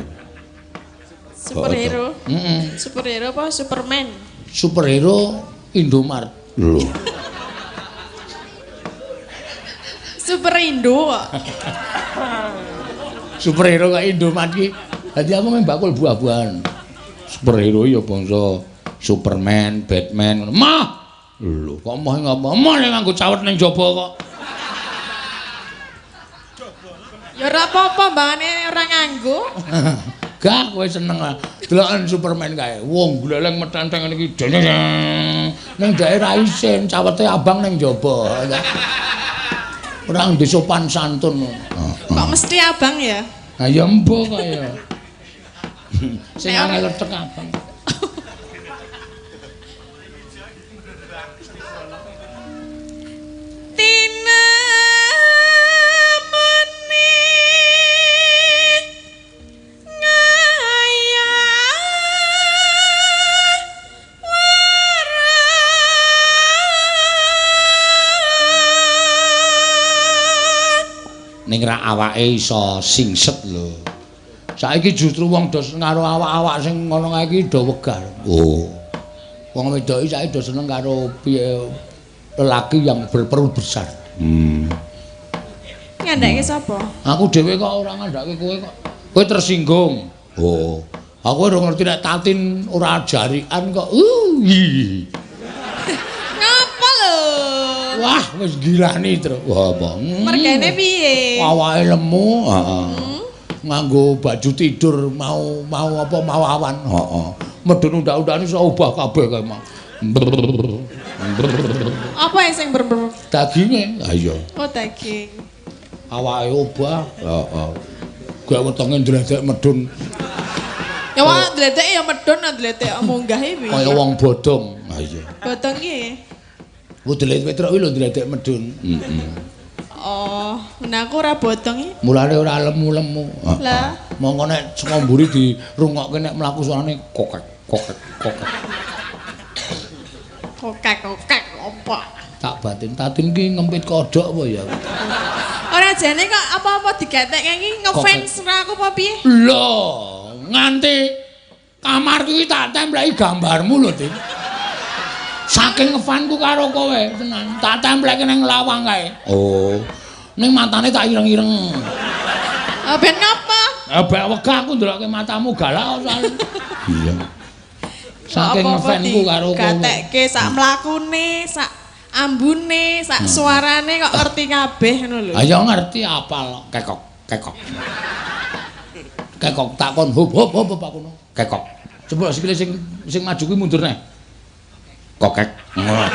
Superhero. Heeh. Superhero apa Superman? Superhero Indomart. Lho. Super Indo kok. Superhero kok Indomart ki. Dadi aku mung bakul buah-buahan. Superhero ya bangsa Superman, Batman ngono. Mah. Lho, kok moh ngapa? Moh nek nganggo cawet ning jaba kok. Ya ora apa-apa, mbangane ora nganggo. Gak kowe seneng ah. Deloken Superman kae. Wong gleleng metenteng ngene iki. Ning daerah isin, cawete abang ning jaba. Ora ndek sopan santun. Kok mesti abang ya? Ha ya embo kaya. Sing angel tek abang. Tinemene ngayah waran. Ning ra awake iso singset lho. Saiki justru wong do karo awak-awak sing ngono kae iki do wegah. Oh. Wong wedok iki saiki do seneng karo piye lelaki yang berperut besar. Ngandhake sapa? Aku dhewe kok ora ngandhake kowe kok. Kowe tersinggung. Oh. Aku ora ngerti nek Tatin ora jarikan kok. Ngapa lho? Wah, wis gilani, Tru. Wah, apa? Mergane piye? Awake lemu, heeh. Nganggo baju tidur mau mau apa mau awan. Heeh. Medun undak-undakane iso obah kabeh kae mau. Apa yang sing ber Daginge. Ha iya. Oh, daging. Awake obah. Heeh. Gak wetenge ndledek medun. Ya wong ndledek ya medun, ndledek munggah iki piye? Kaya wong bodong. Ha iya. Bodong ki. Wudelit Petruk kuwi lho ndledek medun. Heeh. Oh, nah aku ora bodong iki. Mulane ora lemu-lemu. Lah, mongko nek saka mburi dirungokke nek mlaku suarane kokek kokek kokek. Kokek kokek opo? Tak batin Tatin ki ngempit kodhok apa ya? Ora jane kok apa-apa digatek iki ngefans ora aku apa piye? Lho, nganti kamar kuwi tak templeki gambarmu lho, Tin. Saking ngefanku karo kowe, tenan. Tak templeki ning lawang kae. Oh. Ning matane tak ireng-ireng. Ah ben ngapa? Ah ben wegah aku ndelokke matamu galak kok soalnya. Iya. Saking ngefanku karo kowe. Gatekke sak mlakune, sak ambune, sak suarane kok ngerti kabeh ngono lho. Ayo ngerti apal kekok, kekok. Kekok takon hop hop hop aku ngono. Kekok. Coba sikile sing sing maju kuwi mundur neh. Kokek. Ngono.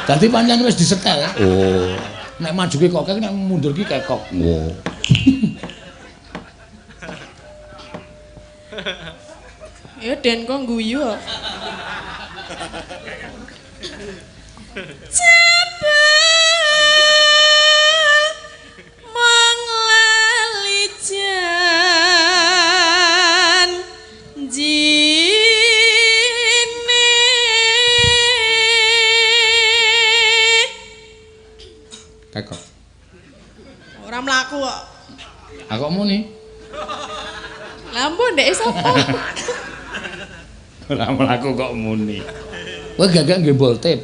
Dadi pancen wis disetel. Oh. Nek maju ki kokek, nek mundur ki kekok. Oh. Ya Den kok guyu kok. Jebul mong lali janjine. Kekok. Ora mlaku kok. Aku muni. Lah mbok ndek sapa? Ora mlaku kok muni. Kowe gagak nggih boltip.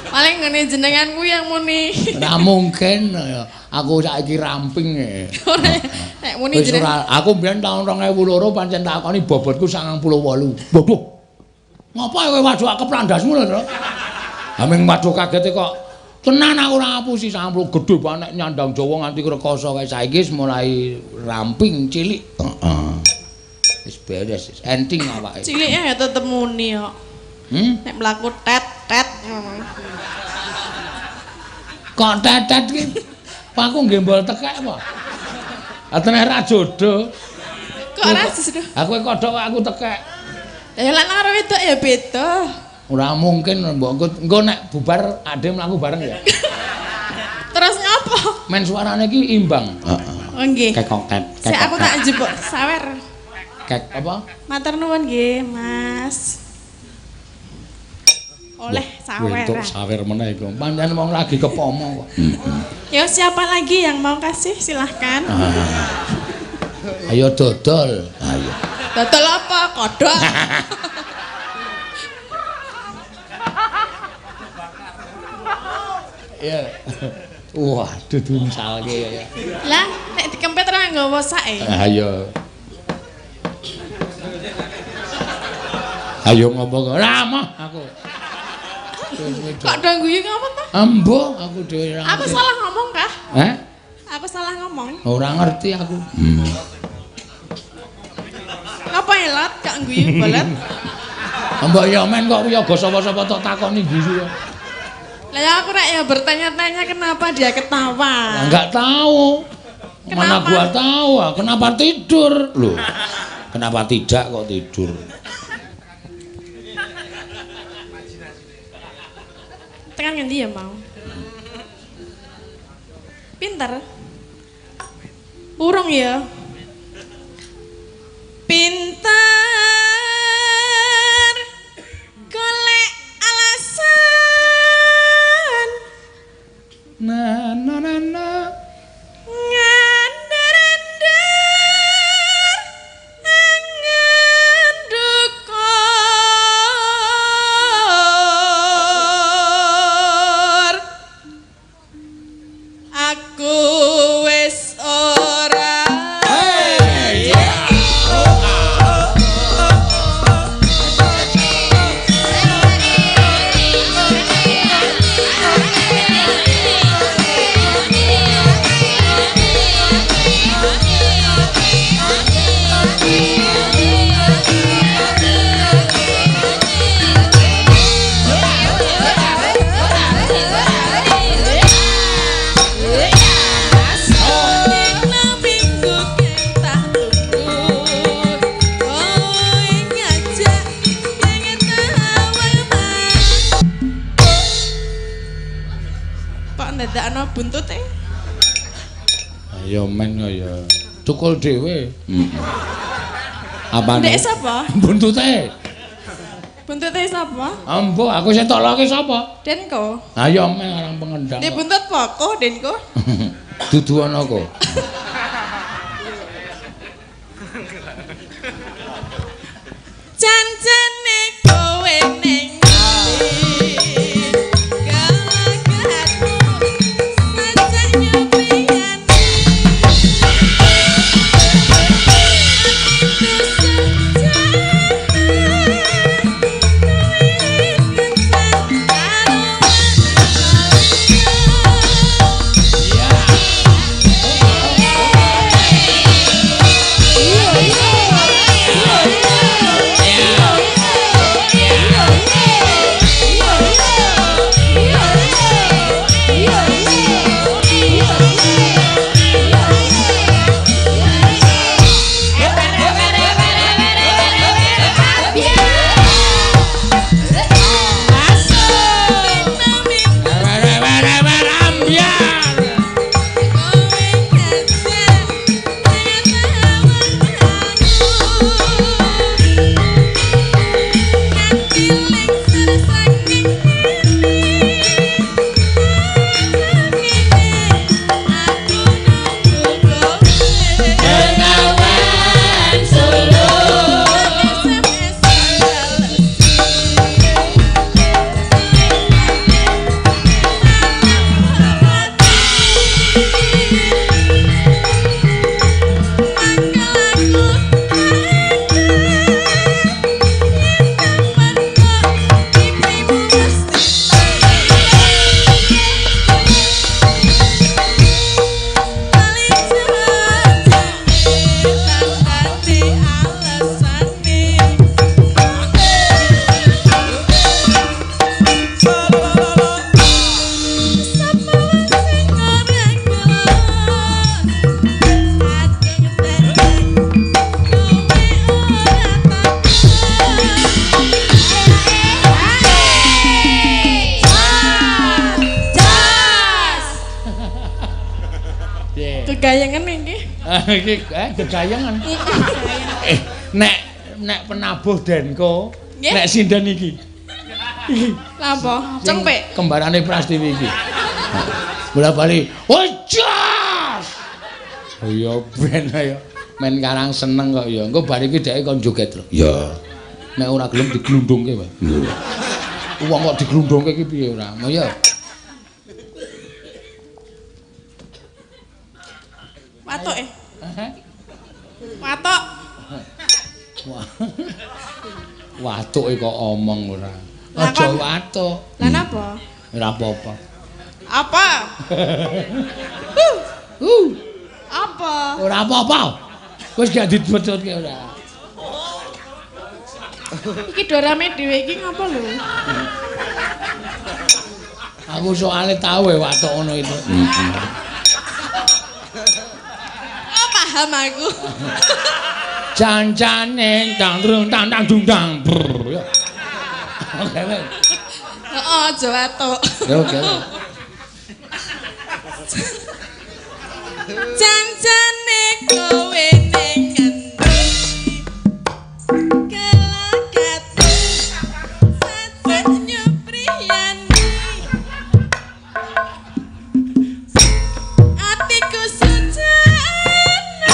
Paling ngene jenengan kuwi yang muni. Ora mungkin ya. Aku saiki ramping e. Ora nek muni jenengan. Aku mbiyen taun 2002 pancen takoni bobotku 98. Waduh. Ngapa kowe waduh keplandasmu lho, Tru? Aming waduh kagete kok. Tenan aku ora ngapusi 90 gedhe banget nek nyandang Jawa nganti rekoso kae saiki wis mulai ramping cilik. Heeh. Wis beres, enting awake. Cilike ya tetep muni kok. Nek mlaku tet tet ngono. Kok tetet ki? Pak aku nggembol tekek apa? Atene ra jodoh. Kok ora jodoh? Aku kodhok aku tekek. Ya lek karo wedok ya beda. Ora mungkin mbok engko nek bubar ade mlaku bareng ya. Terus ngopo? Men suarane iki imbang. Heeh. Oh nggih. Kekok tet. Sik aku tak njupuk sawer. Kek apa? Matur nuwun nggih, Mas. Oleh sawer. Entuk sawer meneh iku. Pancen wong lagi kepomo kok. Ya siapa lagi yang mau kasih silahkan. Ayo dodol. Ayo. Dodol apa? Kodhok. Ya. Wah, dudu misalke ya. Lah, nek dikempet ora nggawa sake. Ayo. Ayo ngopo kok? Ora moh aku. Kok do guyu ngapa to? Embuh aku dhewe ora. Aku salah ngomong kah? Heh? Aku salah ngomong. Ora ngerti aku. Ngapa elot kok guyu bolet? Mbok ya men kok wiyaga sapa-sapa tok takoni guyu. Lah ya aku rek ya bertanya-tanya kenapa dia ketawa. Lah enggak tahu. Mana Kenapa? gua tahu, kenapa tidur? Loh. Kenapa tidak kok tidur? Tekan ngendi ya mau? Pinter. Urung ya. Pinter golek alasan Na na na na. ngandar-andar angen dukur aku wis ora. Kok ndadakno buntute? Ayo men ya. Cukul dhewe. Heeh. Apane? Ndek sapa? Buntute. Buntute sapa? Embuh, aku sing toloke sapa? Denko. Ayo men arang pengendang. Ndek buntut poko Denko. Dudu ana kok. Cancane kowe ning ndi? Gelagahanmu sajak nyupiyane. Atiku sejak kowe kencan karo Bengawan Solo. Kegayangan iki. Iki gegayangan. Nek nek penabuh Denko, Nggih. nek sinden iki. Iki Lah apa? Cengpek. Kembarane Prastiwi iki. Bola bali. Oh jas. Oh ya ben ayo. Men karang seneng kok ya. Engko bar iki dheke kon joget lho. Ya. Nek ora gelem diglundungke wae. Wong kok diglundungke iki piye ora? Oh ya. Watuk e. Watuk. Wah. Watuke kok omong ora. Aja watuk. Lah napa? Ora apa-apa. Apa? Apa? Ora apa-apa. Wis gak dibetutke ora. Iki dorame dhewe iki ngapa lho? Aku soalnya tahu ya watuk ngono itu. Oh, paham aku. Jancane tang drung tang tang dung tang. Oke. Heeh, aja watuk. Ya oke. Jancane kowe ning ngendi? Kelakatu sat nyupriyani. Atiku sujana.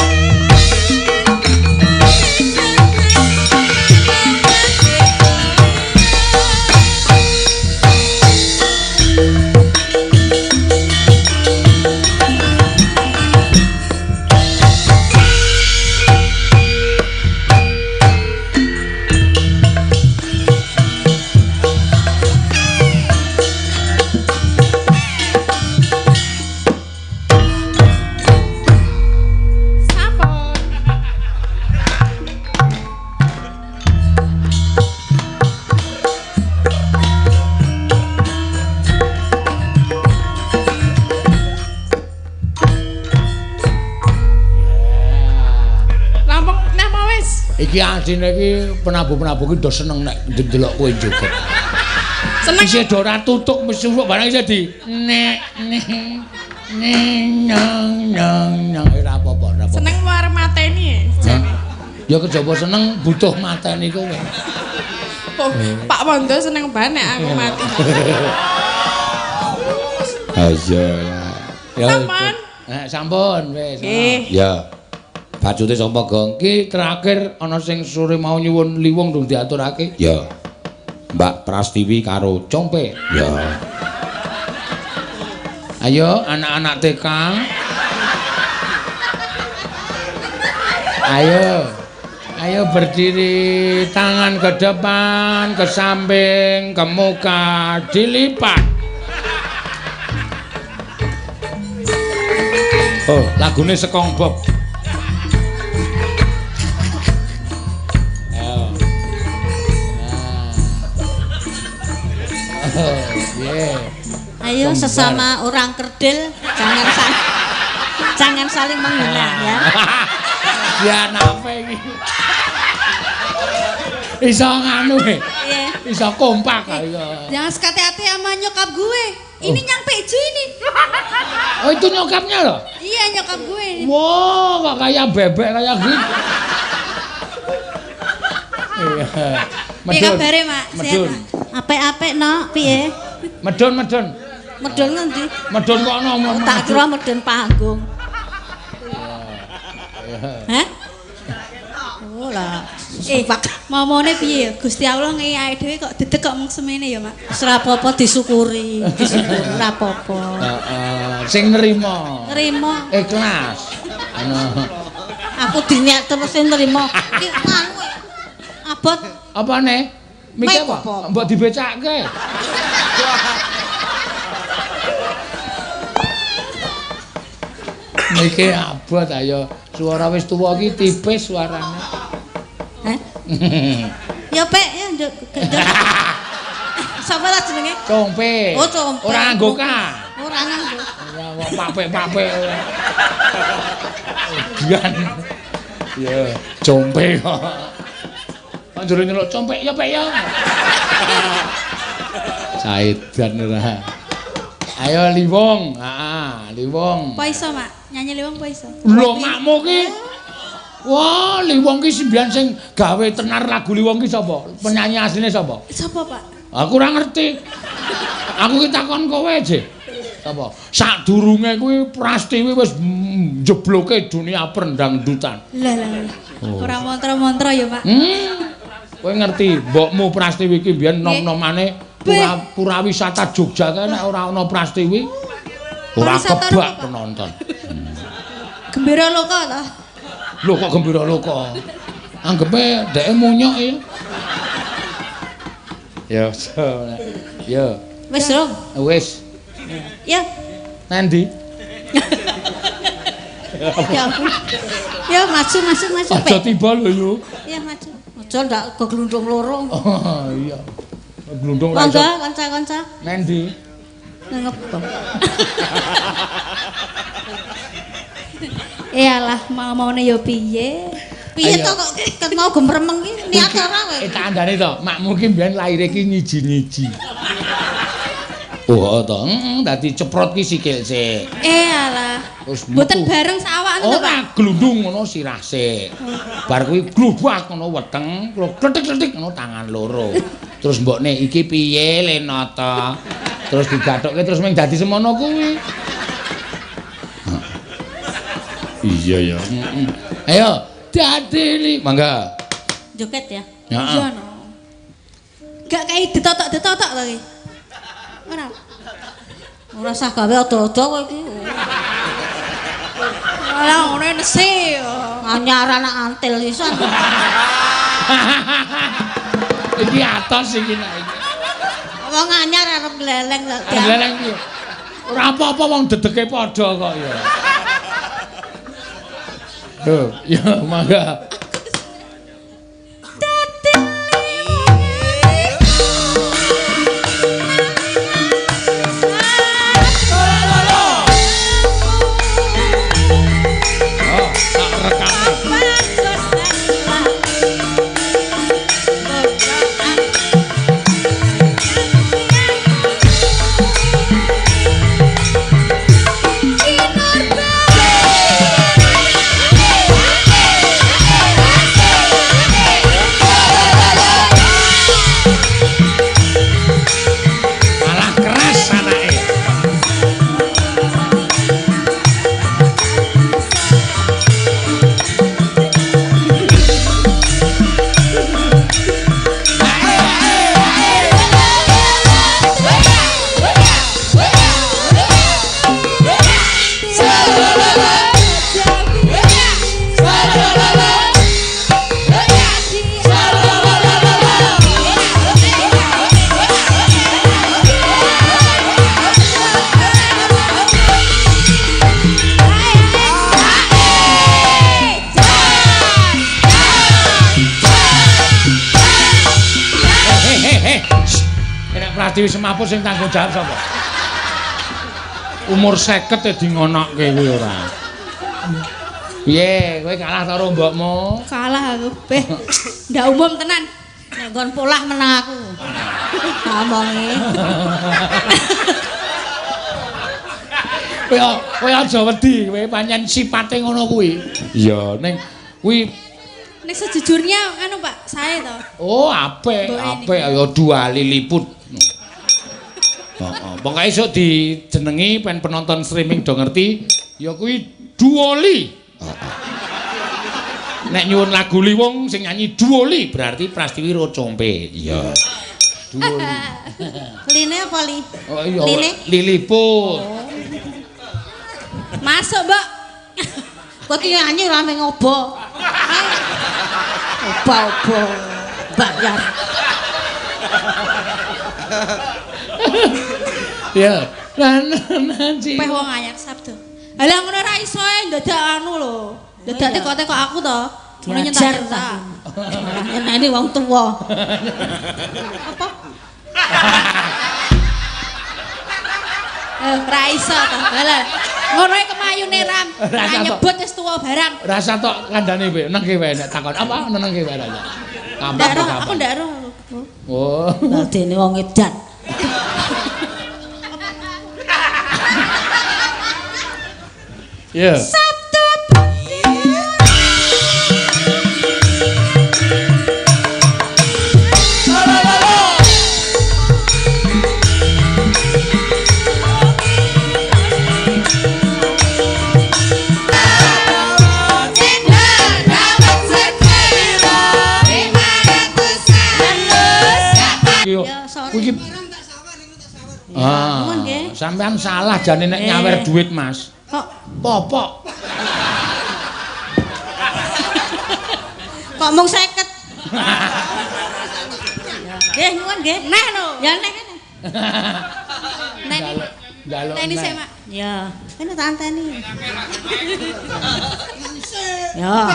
Sampun. Lampung napa wis? Iki asline iki penabuh-penabuh ki do seneng nek ndelok kowe joget. Seneng. Isih do ora tutuk mesti barang isih di nek nek nek nang nang nang ora apa-apa, ora apa-apa. Seneng war mateni ya. Ya kejaba seneng butuh mateni kowe. Oh, Pak Wondo seneng banget nek aku mati. Ayo lah. Ya. Sampun. Sampun wis. Nggih. Ya. Bajute sapa, Gong? Ki terakhir ana sing sore mau nyuwun liwung dong diaturake. Ya. Mbak Prastiwi karo Compe. Ya. Ayo anak-anak TK. Ayo. Ayo berdiri, tangan ke depan, ke samping, ke muka, dilipat. Oh, lagune Sekong Bob. Ayo. Nah. Oh, yeah. Ayo Kembar. sesama orang kerdil jangan saling menghina ya. Ya napa iki? Iso nganu e. Iya. Iso kompak ayo. Jangan sekate-ate sama nyokap gue. Ini nyang Peju ini. Oh, itu nyokapnya loh? Iya, nyokap gue ini. Wah, kok kayak bebek kayak gitu. Iya. Piye kabare, Mak? Sehat, Medun. Mak? Apik-apik, Nok, piye? Medun, medun. Medun ngendi? Medun kok ono. Tak kira medun panggung. Hah? Oh lah. Momone piye ya? Gusti Allah ngei awake dhewe kok dedeg kok mung semene ya, Mak. Wis ora apa-apa disyukuri, disyukuri ora apa-apa. Heeh, sing nrimo. Nrimo. Ikhlas. Ngono. Aku dinyak terus sing nrimo. Ki anu abot Apane? Mike Mike apa? apa? Mbok dibecake. Mike abot ayo. Suara wis tuwa iki tipis suarane. Hah? Ya Pek, ya nduk. Sapa ta jenenge? Compe. Oh, Compe. Ora nganggo ka. Ora nganggo. Ora kok papek-papek. Udian. Ya, compe kok. Anjure nyeluk compe ya Pek ya. Saidan ora. Ayo Liwong, heeh, Liwong. Apa iso, Mak? Nyanyi Liwong apa iso? Lho makmu ki. Wah, Liwong ki simbian sing gawe tenar lagu Liwong ki sapa? Penyanyi asline sapa? Sapa, Pak? Aku ora ngerti. Aku ki takon kowe, Je. Sapa? Sadurunge kuwi Prastiwi wis njebloke dunia pendangdutan. Lah lah lah. Ora mantra-mantra ya, Pak. Kowe ngerti, mbokmu Prastiwi ki mbiyen nom-nomane pura wisata Jogja kae nek ora ana Prastiwi ora kebak penonton. Gembira loka ta? Lho kok gembira loka? Anggepe dheke munyuk ya. Ya, ya. Wis, Rong. Wis. Ya. Nanti. Ya ampun. Ya maju maju maju. Aja tiba lho yo. Ya maju. Aja ndak keglundung loro. Oh iya. Glundung ora iso. Monggo kanca-kanca. Nanti. Ngebong. Iyalah mau-maune ya piye? Piye to kok ket mau gemremeng ki niat ora kowe? Eh tak andane to, makmu ki mbiyen laire ki nyiji-nyiji. Oh to, heeh, dadi ceprot ki sikil sik. Eh alah. Terus mboten bareng sak awak to, Pak. Ora glundung ngono sirah sik. Bar kuwi glubak ngono weteng, kletik-kletik ngono tangan loro. Terus mbokne iki piye Lenata? Terus digathukke terus ming dadi semono kuwi. Iya ya. Heeh. Ayo, dadi li, mangga. Joget ya. Heeh. Iya no. Gak kae ditotok-ditotok to iki. Ora. Ora usah gawe ado-ado kowe iki. Ora ngono nesi. Anyar anak antil isan. Iki atos iki nek iki. Wong anyar arep gleleng kok. Gleleng piye? Ora apa-apa wong dedeke padha kok ya. Lho, ya mangga. Oh, tak rekam. Malah keras anake. Hehehe. Nek Pratiwi Semaput sing tanggung jawab sapa? Umur 50 e di ngonokke kuwi ora. Piye, kowe kalah karo mbokmu? Kalah aku. Beh, ndak umum tenan. Nek nggon polah menang aku. Tak omongi. Kowe aja wedi, kowe pancen sipate ngono kuwi. Iya, ning kuwi Nek sejujurnya anu Pak, sae to. oh apik, apik ya dua liliput. Heeh, pokoke esuk dijenengi pen penonton streaming do ngerti ya kuwi Duoli. Heeh. Nek nyuwun lagu Liwung sing nyanyi Duoli berarti Prastiwi Rocompe. Iya. Duoli. Line apa li? Oh iya, Line? Liliput. Masuk, Mbok. Kowe ki nyanyi ora mung ngobo. Oba-oba bayar. Ya. Lan nanti. Peh wong anyar sabdo. Halah ngono ora iso e ndadak anu lho. Ndadak tekok-tekok aku to. Ngono Diajar nyentak-nyentak. ta. Nyeneni wong tuwa. Apa? Eh, ora iso to. Halah. Ngono e kemayune ram. Ora Ora nyebut wis tuwa barang. Rasa tok kandhane kowe, nengke wae nek takon apa nengke wae rasa. Kapan Ndak roh, kapan. aku ndak roh. Oh. Lah dene wong edan. Iya. Yo, Ya, sorry. kuwi iki Ah, Nuwun nggih. sampean salah jane nek nyawer duit, Mas. Kok Popok. kok mung 50? Ya. Nggih, nyuwun nggih. Neh lho. Ya neh kene. Neh. Njaluk. Neh sik, Mak. Ya, kene tak anteni. Ya.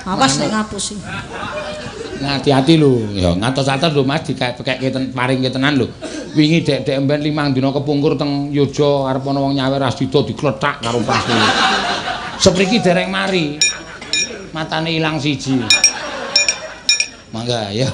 Awas nek ngapusi. Hati-hati lho. Ya ngatos-atos lho Mas dikek-kekke paringke tenan lho. Wingi dek-dek emben 5 dina kepungkur teng Yogya arep ana wong nyawer Asdida diklethak karo Prastowo. Sepriki dereng mari. Matane ilang siji. Mangga ya.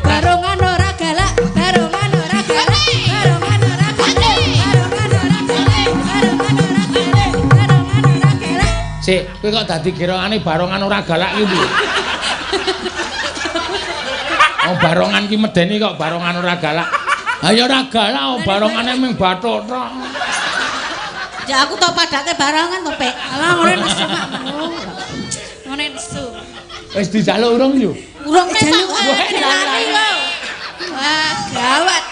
Barongan ora galak, barongan ora galak, barongan ora galak, barongan ora galak, barongan ora galak, barongan ora galak. Sik, kowe kok dadi gerokane barongan ora galak iki piye? Oh, barongan ki medeni kok barongan ora galak. Ha ya ora galak, oh, barongane mung bathuk tok. Ya aku tok padake barongan to, Pek. Alah ngene nesu, Mak. Ngene nesu. Wis dijaluk urung yo? Urung Jaluk jaluk. lho. Wah, gawat.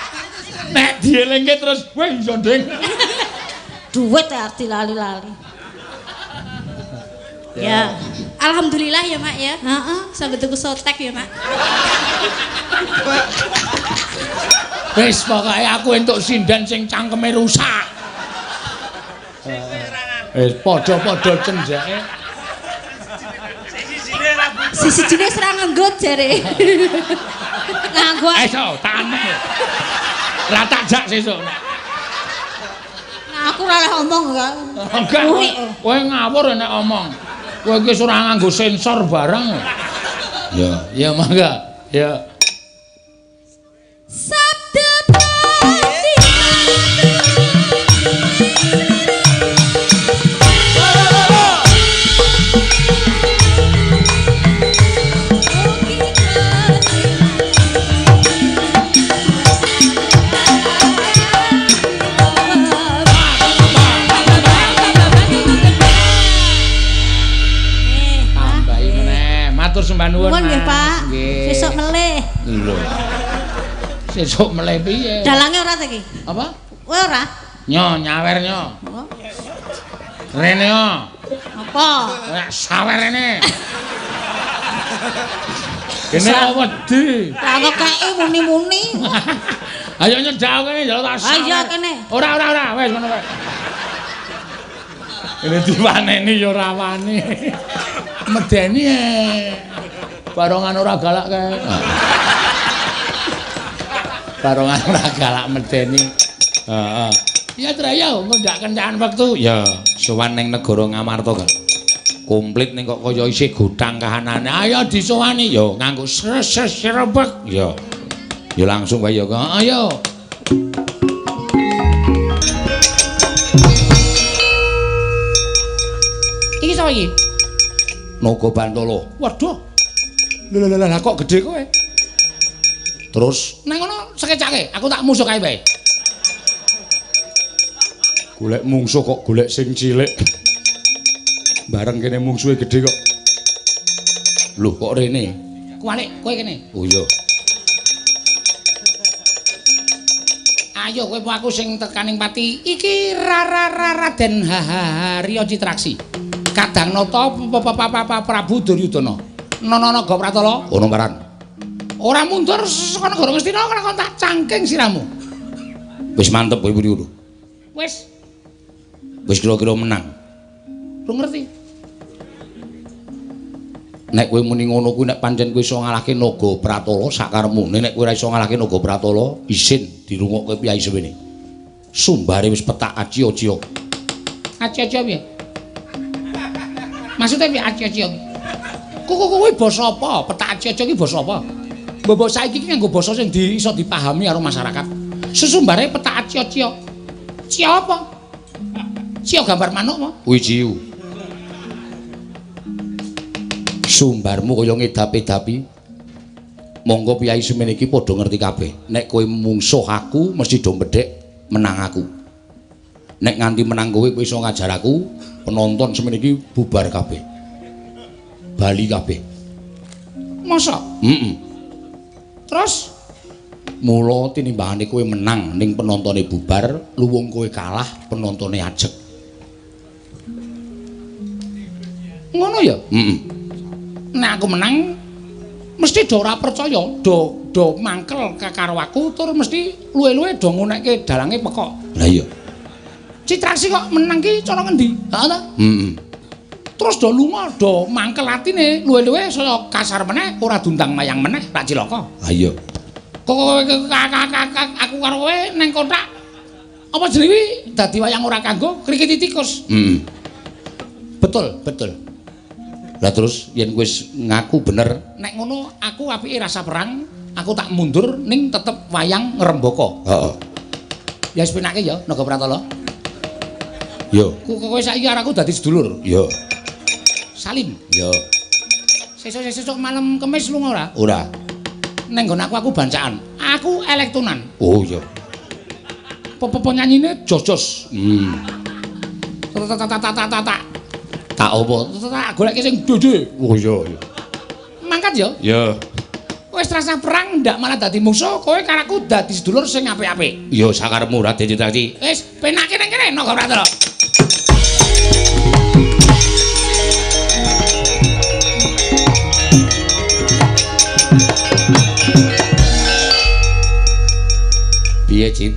Nek dielingke terus kowe iso nding. Duit arep dilali-lali. Ya. Alhamdulillah ya, Mak ya. Heeh. Sampai tuku sotek ya, Mak. Wis pokoke aku entuk sinden sing cangkeme rusak. Wis padha-padha cendheke. Sisi jenis ora nganggo jare. Nganggo. Ayo tak aneh. Ra tak jak sesuk. Nah, aku ora oleh omong kok. Enggak. Kowe ngawur nek omong. Kowe iki wis ora nganggo sensor barang. Ya, ya mangga. Ya. Sabda pati. Tambahi meneh. Matur sembah nuwun. Nuwun nggih, Pak. Nggih. Sesuk melih. Lho. Sesuk melih piye? Dalange ora ta iki? Apa? Kowe ora? Nyo nyawer nyo. Oh. Rene yo. Apa? Nek sawer rene. Kene kok wedi. Lah ngekeki muni-muni. Ayo nyedak kene ya tak sawer. Ayo kene. Ora ora ora wis ngono wae. Ini diwaneni ya ora wani. Medeni e. Barongan ora galak kae. Barongan ora galak medeni. Heeh. Ya Traya, engko ndak kencan wektu. Ya, sowan ning negara Ngamarta kan. Komplit ning kok kaya isih gotang kahanane. Ayo disowani ya nganggo sresrebek. Ya. Ya langsung wae ya. Ayo. Iki sapa iki? Naga Bantala. Waduh. Lho lho lho kok gedhe kowe. Terus nang ngono sekecake, aku tak musuh kae wae. Golek mungsuh kok golek sing cilik. Bareng kene mungsuhe gedhe kok. Lho kok rene? Kuwalik kowe kene. Oh iya. Ayo kowe aku sing tekaning pati. Iki Raden Harya Citraksi. Kadang nata Prabu Duryudana. Nana Naga Pratala, ono maran. Ora mundur saka negara Ngastina ora kon tak cangking siramu. Wis mantep kowe ngono. Wis. Wis kira-kira menang. Lu ngerti? Nek kowe muni ngono kuwi nek pancen kowe iso ngalahke Naga Pratala sakarepmu, nek kowe ora iso ngalahke Naga Pratala, isin dirungokke piyai semene. Sumbare wis petak aci-aci. Aci-aci piye? Maksudnya piye aci-aci kuwi? Kuwi basa apa? Petak aci-aci ki basa apa? Mbok saiki ki nganggo basa sing iso dipahami karo masyarakat. Sesumbare petak aci-aci. Cio apa? Cio gambar manuk apa? Kuwi ciu. Sumbarmu kaya ngedapi-dapi. Monggo piyai semene iki padha ngerti kabeh. Nek kowe mungsuh aku mesti do bedhek menang aku. Nek nganti menang kowe kowe iso ngajar aku, penonton semene iki bubar kabeh. Bali kabeh. Masa? Heeh. Terus mula tinimbangane kowe menang ning penontone bubar, luwung kowe kalah penontone ajeg. Ngono ya? Heeh. Nek aku menang mesti do ora percaya, do mangkel karo aku tur mesti luwe-luwe do ngunekke dalange pekok. Lah iya. Citraksi kok menang ki cara ngendi? Heeh ta? Heeh. Terus do lunga do mangkel atine luwe-luwe saya kasar meneh ora diundang mayang meneh tak cilaka. Ha iya. Kok aku karo kowe ning kothak apa jenenge dadi wayang ora kanggo krikiti tikus. Heeh. Betul, betul. Lah terus yen kowe wis ngaku bener, nek ngono aku apike rasa perang, aku tak mundur ning tetep wayang ngrembaka. Heeh. Ya wis penake ya Naga Pratala. Yo. Kowe saiki karo aku dadi sedulur. Yo. Salim. Yo. Sesuk-sesuk malam Kemis lunga ora? Ora. Ning nggon aku bancaan. Aku elektonan. Oh iya. Penyanyine jos-jos. Tak. Tak apa? Tak goleke sing dede. Oh iya iya. Mangkat ya? Iya. Wis rasa perang ndak malah dadi mungsuh, kowe karo aku dadi sedulur sing apik-apik. Iya sakarepmu Raden Citraksi. Wis penake ning kene Naga Pratala. Piye, Cit?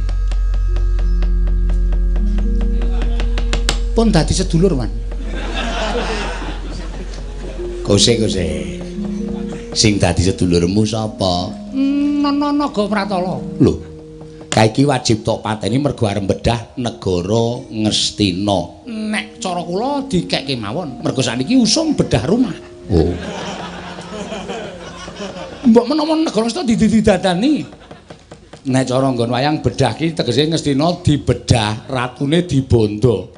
Pun dadi sedulur, Man. Kose. Sing dadi sedulurmu sapa? Nana Naga Pratala. Lho. Kae iki wajib tok pateni mergo arep bedah negara Ngastina. Nek cara kula dikekke mawon, mergo sakniki usum bedah rumah. Oh. Mbok menawa negara Ngastina dididadani. Nek cara nggon wayang bedah ki tegese Ngastina dibedah, ratune dibondo.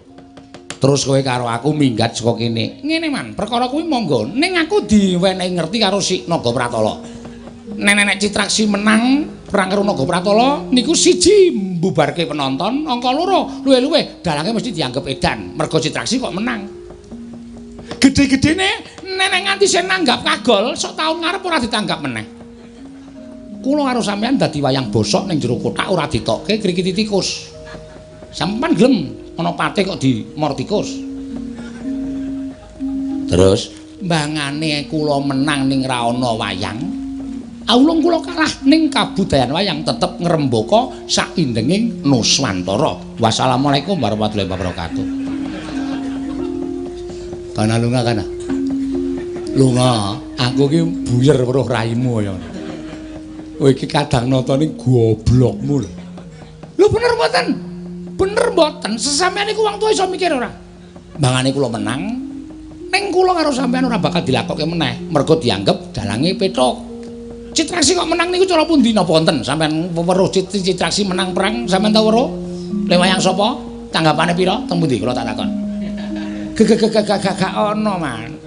Terus kowe karo aku minggat saka kene. Ngene Man, perkara kuwi monggo. Ning aku diwenehi ngerti karo si Naga Pratala. Nek Citraksi menang perang karo Naga Pratala niku siji mbubarke penonton, angka loro luwe-luwe dalange mesti dianggep edan. Mergo Citraksi kok menang. Gedhe-gedhene nek nganti sing nanggap kagol, sok taun ngarep ora ditanggap meneh. Kula karo sampean dadi wayang bosok ning jero kothak ora ditokke krikiti tikus. Sampeyan gelem ana pate kok dimor tikus. Terus mbangane kula menang ning ra ana wayang, aulung kula kalah ning kabudayan wayang tetep ngrembaka saindenging Nuswantara. Wassalamualaikum warahmatullahi wabarakatuh. Kana lunga kana. Lunga, aku ki buyer weruh raimu ya. Kowe iki kadang nonton goblokmu lho. Lho bener mboten? Bener mboten? Sesampeyan niku wong tuwa iso mikir ora? Mbangane kula menang, ning kula karo sampeyan ora bakal dilakokke meneh, mergo dianggep dalange pethuk. Citraksi kok menang niku cara pundi napa wonten? Sampeyan weruh Citraksi menang perang, sampeyan tau weruh? Le wayang sapa? Tanggapane pira? Teng pundi kula tak takon. Gak ana, Man.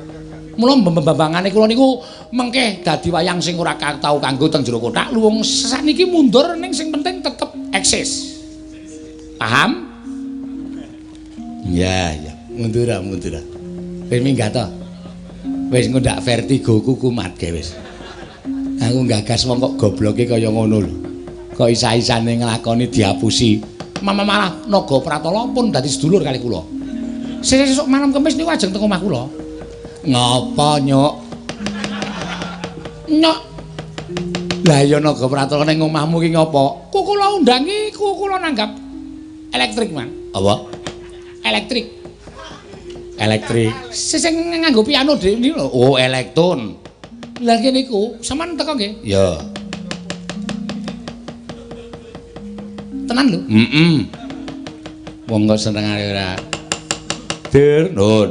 Mula mbambangane kula niku mengke dadi wayang sing ora tau kanggo teng jero kothak, luwung saniki mundur ning sing penting tetep eksis. Paham? Iya, iya. Mundur. Wis minggat to. Wis ngundak vertigoku kumat ge wis. Aku nggagas wong kok gobloke kaya ngono lho. Kok isa-isane nglakoni diapusi. Mama malah Naga Pratala pun dadi sedulur kali kula. Sesuk malam Kemis niku ajeng teng omah kula. Ngapa, Nyuk? Nyok. Lah ya Naga Pratala ning omahmu ki ngapa? Ku kula undangi, ku kula nanggap elektrik, Man. Apa? Elektrik. Elektrik. Sing nganggo piano dhewe niku lho. Oh, elektron. Lah kene niku, sampean teko nggih? Ya. Tenan lho. Heeh. Wong kok senengane ora. Dur, nun.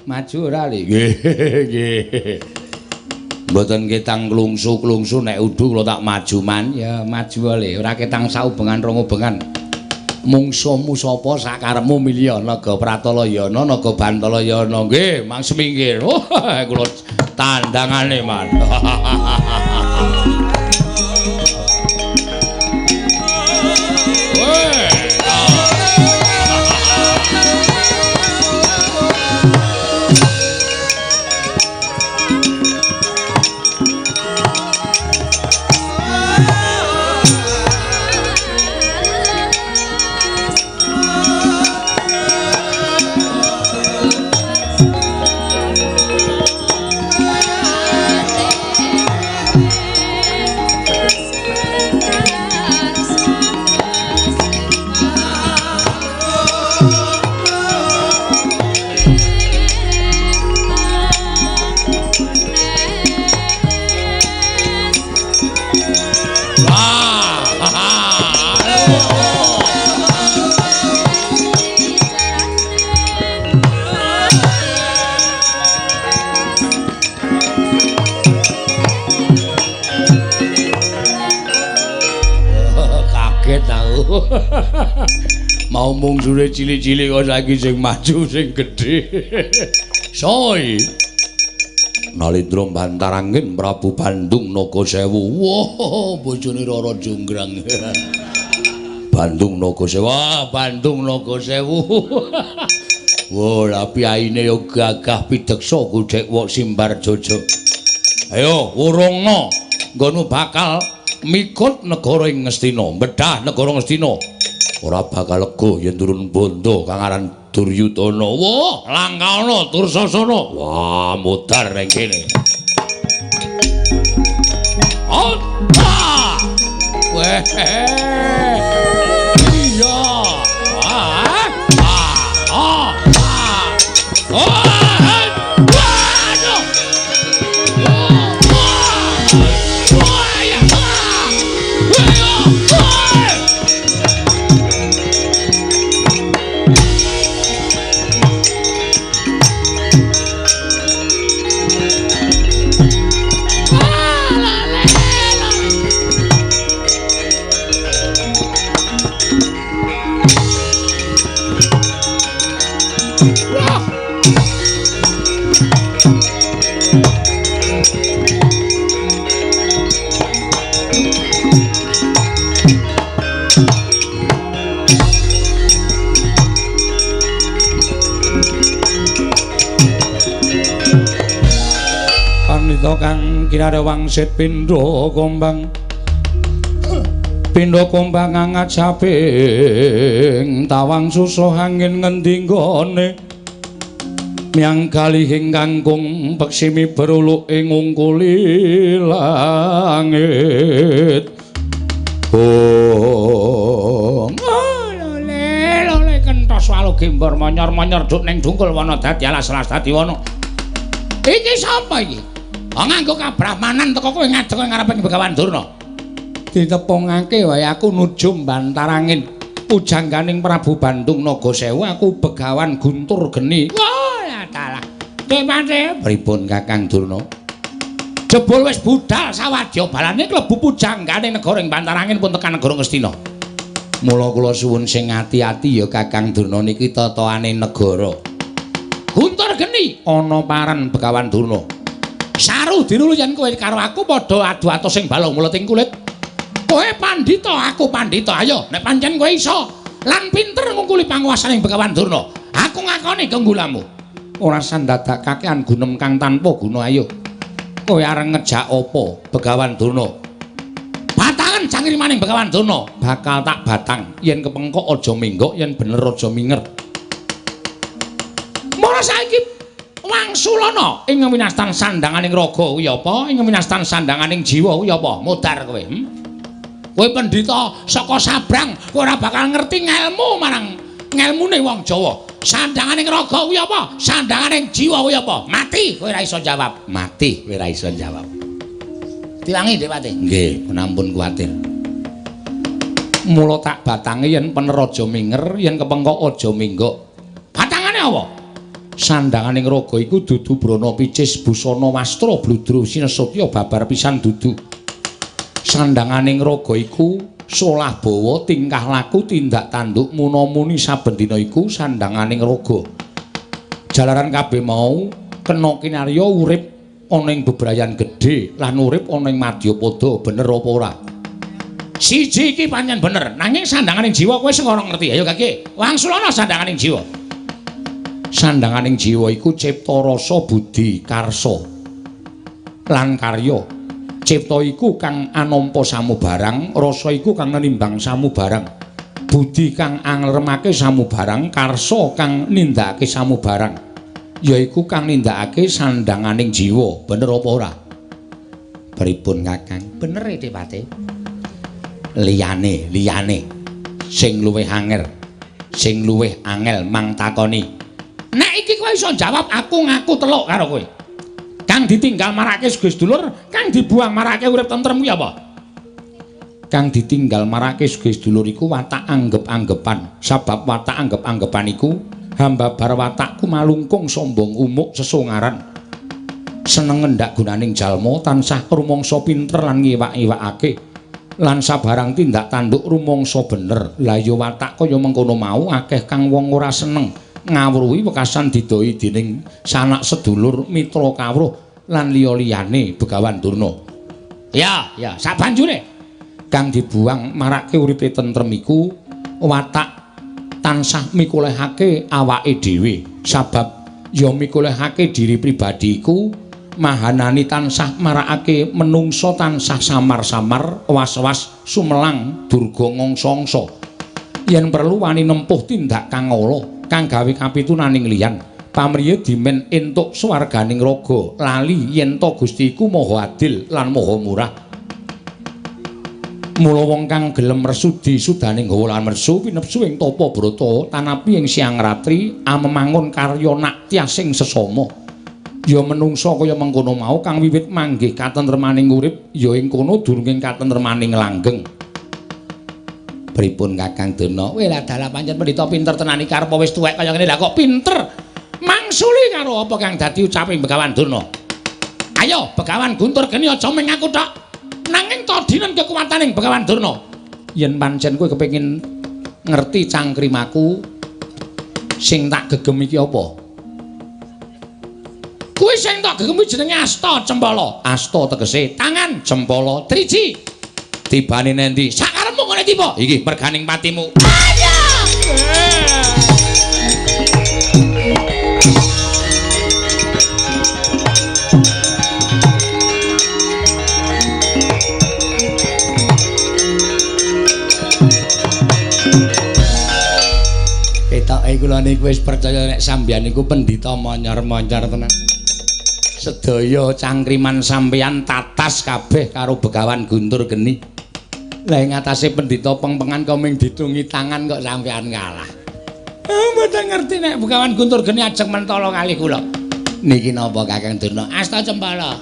Maju ora li? Nggih, nggih. Mboten ketang klungsu-klungsu nek udu kula tak maju man. Ya maju le, ora ketang saubengan rong ubengan. Mungsuhmu sapa sakarepmu milih Naga Pratala ya ana, Naga Bantala ya ana. Nggih, mang semingkir. Oh, kula tandangane man. Mau mungsune cilik-cilik kok saiki sing maju sing gedhe. Soi. Nalindra bantarangin Prabu Bandung Naga Sewu. Wah, bojone Rara Jonggrang. Bandung Naga Sewu. Wah, Bandung Naga Sewu. Wah, lah piyaine ya gagah pideksa godhek wok simbar jojo. Ayo wurungna nggonmu bakal mikut negara ing Ngastina, bedah negara Ngastina. Ora bakal lega yen turun bondo kang aran Duryudana. Wah, langkana Dursasana. Wah, mudhar ning kene. Ah! Weh. Iya. Ah. Ah. Ah. Ah. Kang kinarya wangsit pindha kombang pindha kombang angajaping tawang susuh angin ngendi nggone myang galihing kangkung peksimi beruluk ing ngungkuli langit. Oh, lole lole kentos walu gembor monyor-monyor duk ning dungkul wana dadi alas-alas dadi wana. Iki sapa iki? Nganggo kabrahmanan teko kowe ngadeg ing ngareping Begawan Durna. Ditepungake wae aku nujum bantarangin pujangganing Prabu Bandung Naga Sewu, aku Begawan Guntur Geni. Wah, dalah. Demane pripun Kakang Durna? Jebul wis budal sawadya balane klebu pujangganing negara ing Bantarangin pun tekan negara Ngastina. Mula kula suwun sing ati-ati ya Kakang Durna niki tataane negara. Guntur Geni ana paren Begawan Durna. Saru dirulu yen kowe karo aku padha adu atos sing balung muleting kulit. Kowe pandhita, aku pandhita. Ayo, nek pancen kowe iso lan pinter ngungkuli panguwasaning Begawan Durna, aku ngakoni keunggulamu. Ora sandadak kakean gunem kang tanpa guna. Ayo. Kowe arep ngejak apa Begawan Durna? Batangan jangrimaning Begawan Durna, bakal tak batang. Yen kepengkok aja minggok, yen bener aja minger. Wangsulana ing winastan sandanganing raga kuwi apa? Ing winastan sandanganing jiwa kuwi apa? Modar kowe. Kowe pendhita saka sabrang, kowe ora bakal ngerti ngelmu marang ngelmune wong Jawa. Sandanganing raga kuwi apa? Sandanganing jiwa kuwi apa? Mati kowe ora iso jawab. Mati kowe ora iso jawab. Diwangi Dewate. Nggih, ampun kuwatir. Mula tak batange yen pener aja minger, yen kepengkok aja minggok. Batangane apa? Sandanganing raga iku dudu brana picis busana wastra bludru sinesutya babar pisan dudu. Sandanganing raga iku solah bawa tingkah laku tindak tanduk muna-muni saben dina iku sandanganing raga. Jalaran kabeh mau kena kinarya urip ana ing bebrayan gedhe lan urip ana ing madyapada, bener apa ora? Siji iki pancen bener, nanging sandanganing jiwa kowe sing ora ngerti. Ayo kake, wangsulana sandanganing jiwa. Sandanganing jiwa iku cipta rasa budi karsa lan karya. Cipta iku kang anampa samubarang, rasa iku kang nenimbang samubarang, budi kang anglermake samubarang, karsa kang nindakake samubarang, yaiku kang nindakake sandanganing jiwa. Bener apa ora? Pripun Kakang? Bener e Depate. Liyane, liyane sing luwih angel, sing luwih angel mang takoni. Nek iki kowe iso jawab, aku ngaku teluk karo kowe. Kang ditinggal marake sugih sedulur, kang dibuang marake urip tentrem kuwi apa? Kang ditinggal marake sugih sedulur iku watak anggep-anggepan. Sabab watak anggep-anggepan iku hambabar watakku malungkung sombong umuk sesongaran. Seneng ngendak gunaning jalma, tansah rumangsa pinter lan ngiwak-iwakake. Lan sabarang tindak tanduk rumangsa bener. Lah ya watak kaya mengkono mau akeh kang wong ora seneng ngawruhi wekasan didoi dening sanak sedulur mitra kawruh lan liya-liyane Begawan Durna. Ya, ya, sabanjure kang dibuang marake uripe tentrem iku watak tansah mikolehake awake dhewe. Sabab ya mikolehake diri pribadi iku mahanani tansah marakake menungsa tansah samar-samar, was-was, sumelang, durga ngongso-ngongso. Yen perlu wani nempuh tindak kang ala, kang gawe kapitunaning liyan. Pamriye dimen entuk swarganing raga, lali yen to Gusti iku maha adil lan maha murah. Mula wong kang gelem resudi sudaning hawa lan mersu pinepsu ing tapa brata tanapi ing siang ratri amemangun karya naktyasing sesama. Ya menungsa kaya mengkono mau kang wiwit manggih katentremaning urip ya ing kono durunging katentremaning langgeng. Pripun Kakang Durna? Weh lah dalah pancen pendhita pinter tenan iki arep wis tuwek kaya ngene lah kok pinter. Mangsuli karo apa kang dadi ucaping Begawan Durna? Ayo Begawan Guntur Geni aja mung aku tok. Nanging todinen kekuataning Begawan Durna. Yen pancen kowe kepengin ngerti cangkrimaku sing tak gegem iki apa? Kuwi sing tak gegem jenenge Asta Cempala. Asta tegese tangan, cempala triji. Tibane nendi? Sakarepmu ngene tiba. Iki merganing patimu. Ayo. Ketoke kula niku wis percaya nek sampeyan niku pendhita monyor-monyor tenan. Sedaya cangkriman sampeyan tatas kabeh karo Begawan Guntur Geni. Lah ing atase pendhita pengpengan kok ming ditungi tangan kok sampeyan kalah. Mboten ngerti nek Begawan Guntur Geni ajeng mentala kalih kula. Niki napa Kakang Durna? Asta Cempala.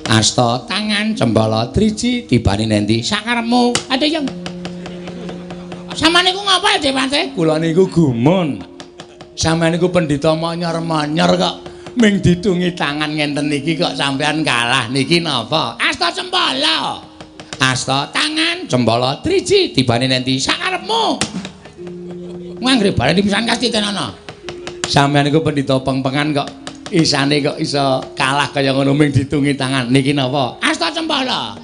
Asta tangan, cempala driji, tibane nendi? Sakarepmu. Aduh yang. Sampeyan niku ngapa Dewante? Kula niku gumun. Sampeyan niku pendhita monyor-monyor kok ming ditungi tangan ngenten niki kok sampeyan kalah. Niki napa? Asta Cempala. Asta tangan, cempala driji, tibane nendi? Sakarepmu. Nganggre bareng pisan kastitenana. Sampeyan niku pendhita pengpengan kok isane kok iso kalah kaya ngono ming ditungi tangan. Niki napa? Asta Cempala.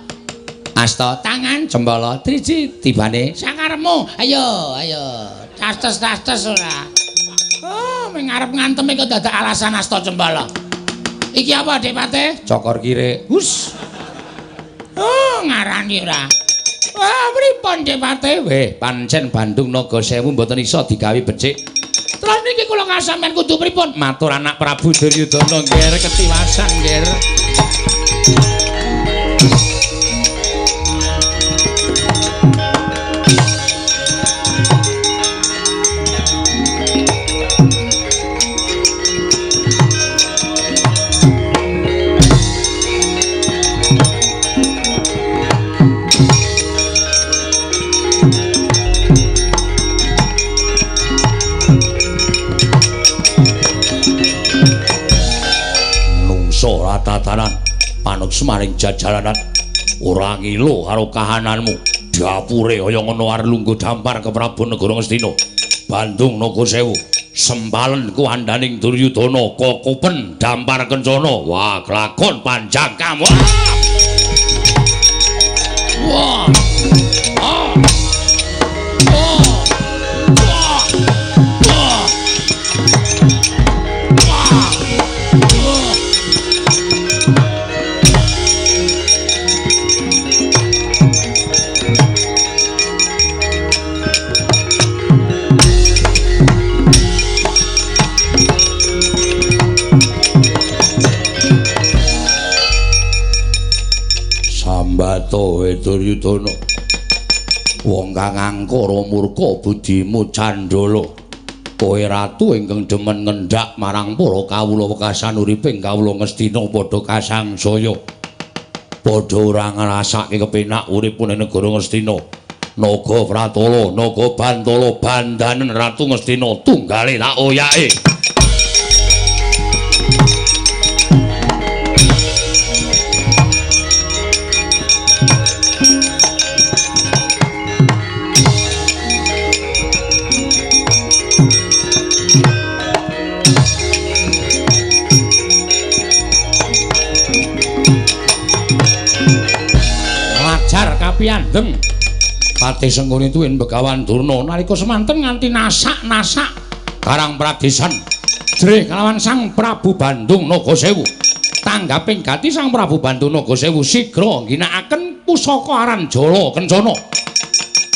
Asta tangan, cempala driji, tibane sakarepmu. Ayo, ayo. Tastes-tastes ora. Oh, ming arep ngantemi kok dadak alasan Asta Cempala. Iki apa, Depate? Cokor kire. Hus. Oh, ngarani ora. Wah, pripun Depate? Weh, pancen Bandung Naga Sewu mboten iso digawe becik. Terus Niki kula kasampeyan kudu pripun? Matur anak Prabu Duryudana nger ketiwasan nger. Tatanan manut semaring jajaranan ora ngilo karo kahananmu dapure kaya ngono arep lungguh dampar ke Prabu Negara Ngastina Bandung Naga Sewu sempalen kuwandaning Duryudana kokopen dampar kencana wah kelakon panjang kamu wah ah wah wah wah wah. Sambato Duryudana wong kang angkara murka budimu candala kowe ratu ingkang demen ngendhak marang para kawula wekasan uriping kawula Ngastina padha kasangsaya padha ora ngrasake kepenak urip ning negara Ngastina. Naga Pratala Naga Bantala bandanen Ratu Ngastina tunggale tak oyake. Piyandeng Patih Sengkuni tuwin Begawan Durna nalika semanten nganti nasak-nasak Karang Pradesan jrih kalawan Sang Prabu Bandung Nagasewu. Tanggaping gati Sang Prabu Bandung Nagasewu sigra ngginakaken pusaka aran Jala Kencana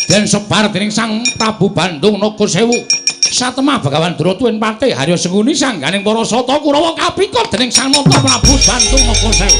den sebar dening Sang Prabu Bandung Nagasewu. Satemah Begawan Durna tuwin Patih Harya Sengkuni sangganing para sata Kurawa kapikut dening Sang Nata Prabu Bandung Nagasewu.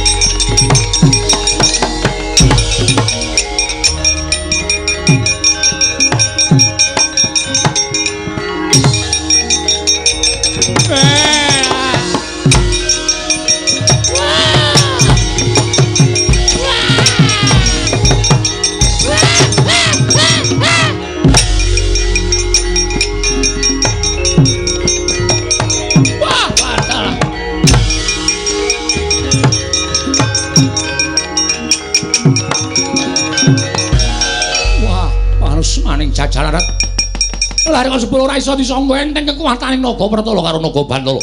Jajararat lare kok sepuluh ora iso disangga enteng kekuatane Naga Pratala karo Naga Bantala.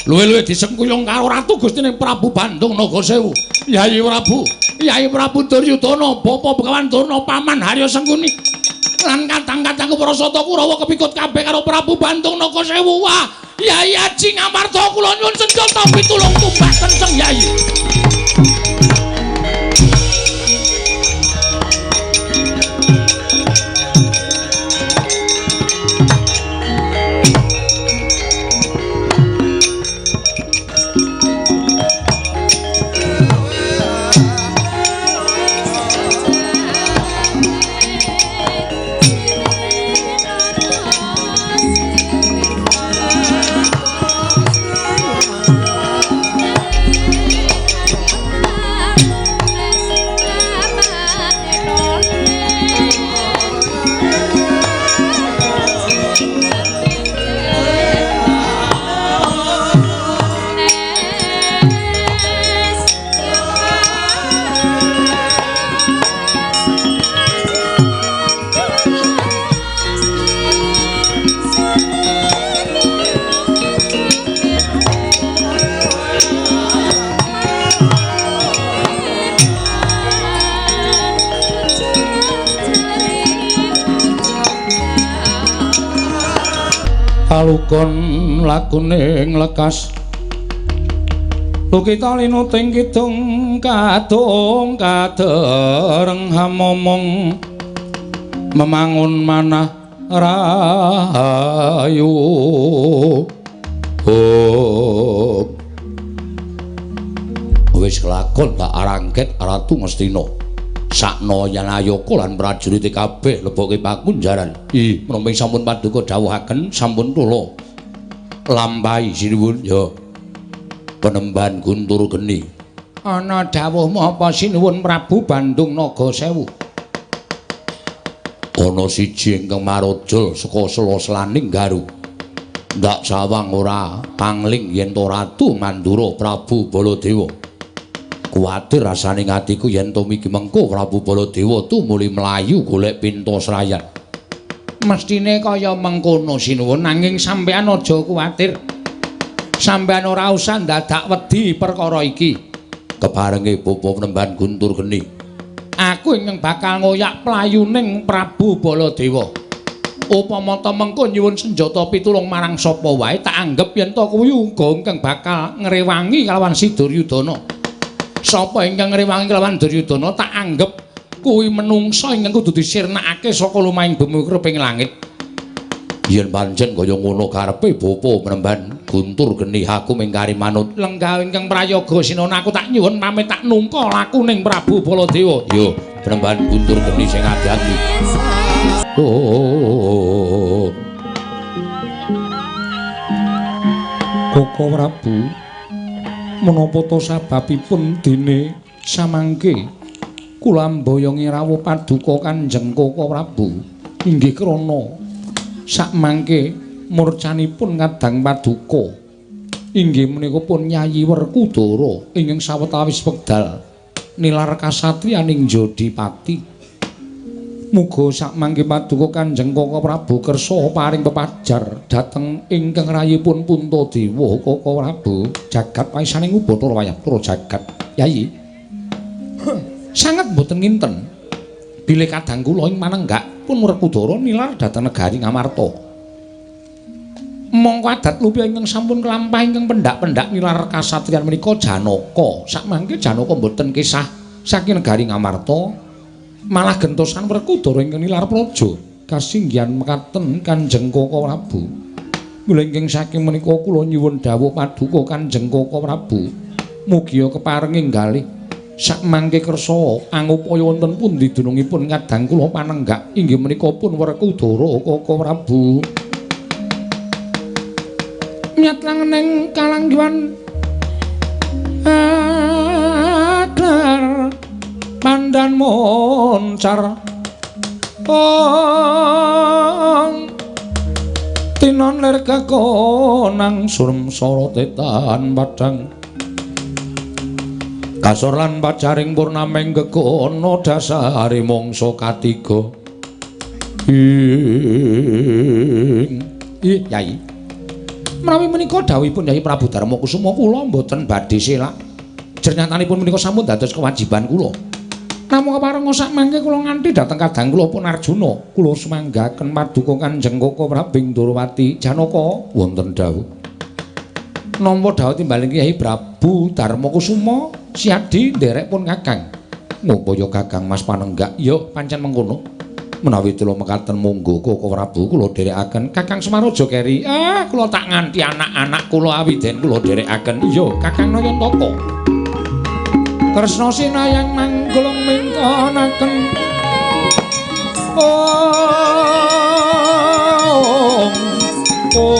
Luwih-luwih disengkuyung karo Ratu Gustine Prabu Bandung Nagasewu. Yayi Prabu, Yayi Prabu Duryudana, Bapa Begawan Durna, Paman Harya Sengkuni lan kadang-kadangku para sata Kurawa kepikut kabeh karo Prabu Bandung Nagasewu. Wah, Yayi Aji Ngamarta kula nyuwun senjata pitulung tumbak kenceng Yayi. Palukon lakune nglekas Lukita linuting kidung kadung kadereng hamomong memangun manah rahayu. Oh. Wis kelakon tak arangket Ratu Ngastina. Sakna Yanayaka lan prajurite kabeh lebokke pakunjaran. Ih, menapa sampun paduka dawuhaken sampun kula lampahi sinuwun ya. Penemban Guntur Geni. Ana dawuhmu apa sinuwun Prabu Bandung Naga Sewu? Ana siji ingkang marajal saka sela-selaning Garu. Ndak sawang ora pangling yen to Ratu Mandura Prabu Baladewa. Kuwatir rasane atiku yen to miki mengko Prabu Baladewa tumuli mlayu golek pinto srayan. Mestine kaya mengkono sinuwun, nanging sampeyan aja kuwatir. Sampeyan ora usah ndadak wedi perkara iki. Keparenge Bapa Penemban Guntur Geni, aku ingkang bakal ngoyak playuning Prabu Baladewa. Upama ta mengko nyuwun senjata pitulung marang sapa wae, tak anggep yen to kuwi uga ingkang bakal ngrewangi kalawan si Duryudana. Sapa ingkang ngrewangi kalawan Duryudana tak anggep kuwi menungsa ingkang kudu disirnakake saka lumahing bumi kreping langit. Yen pancen kaya ngono karepe Bapa Penemban Guntur Geni, aku mingkari manut. Lenggah ingkang prayoga sinona, aku tak nyuwun pamit tak nungka lakuning Prabu Baladewa. Yo, Penemban Guntur Geni sing ati-ati. Oh. Koko Prabu, menapa to sababipun dene samangke kula mboyongi rawuh paduka Kanjeng Koko Prabu? Inggih krana sakmangke murcanipun kadang paduka inggih menika pun Yayi Werkudara ingkang sawetawis wekdal nilar kasatriyaning Jodipati. Muga sakmangke paduka Kanjeng Koko Prabu kersa paring pepajar dhateng ingkang rayipun Puntadewa. Koko Prabu, jagat paisaning Ubathara wayah pura jagat. Yayi, sanget mboten nginten bilih kadang kula ing manenggak pun Werkudara nilar dhateng negari Ngamarta. Mongko adat lupi ingkang sampun kelampah ingkang pendak-pendak nilar kasatriyan menika Janaka. Sakmangke Janaka mboten kisah saking negari Ngamarta, malah gentosan Werkudara ingkang nilar praja. Kasinggihan mekaten Kanjeng Koko Prabu. Mula ingkang saking menika kula nyuwun dawuh paduka Kanjeng Koko Prabu, mugia keparenging galih sakmangke kersa angupaya wonten pundi dunungipun kadang kula panenggak inggih menika pun Werkudara Koko Prabu. Nyat langeneng kalanggiwan adar pandan moncar ong tinon lir kekonang surem sorote tan padang kasor lan pacaring purnameng gegono dasare mangsa katiga. Ing Yai, menawi menika dawuhipun Yai Prabu Darma Kusuma kula mboten badhe selak. Jernyatanipun menika sampun dados kewajiban kula. Namung keparenga sakmangke kula nganti dhateng kadang kula pun Arjuna, kula sumanggaken paduka Kanjeng Koko Prabu Ndorowati Janaka wonten dawuh. Nampa dawuh timbaling Kyai Prabu Darma Kusuma siadi nderek pun Kakang. Ngupaya Kakang Mas Panenggak, ya pancen mengkono. Menawi kula mekaten monggo Koko Prabu kula dherekaken. Kakang Semar aja keri. Ah, kula tak nganti anak-anak kula awiden kula dherekaken. Iya, Kakang Nayantaka. Kresna sinayang manggulung mingkonaken. Oh. Oh.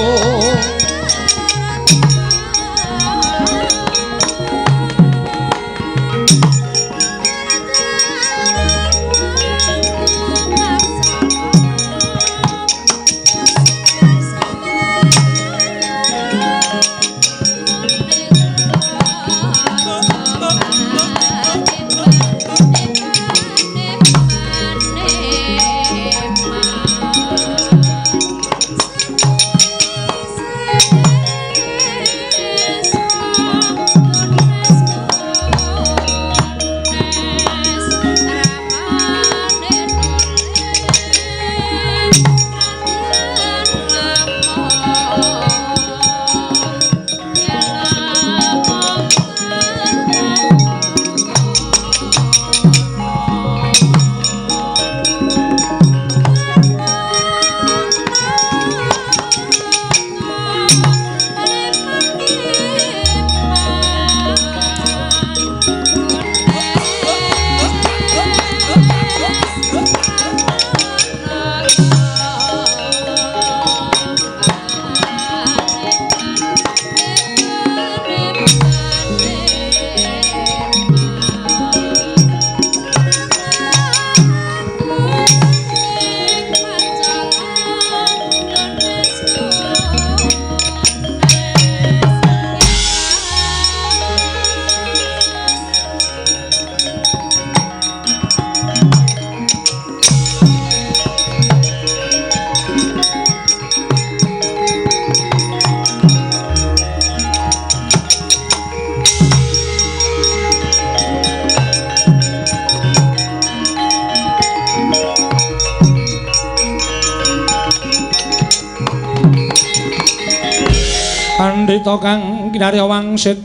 Pendhita kang kinarya wangsit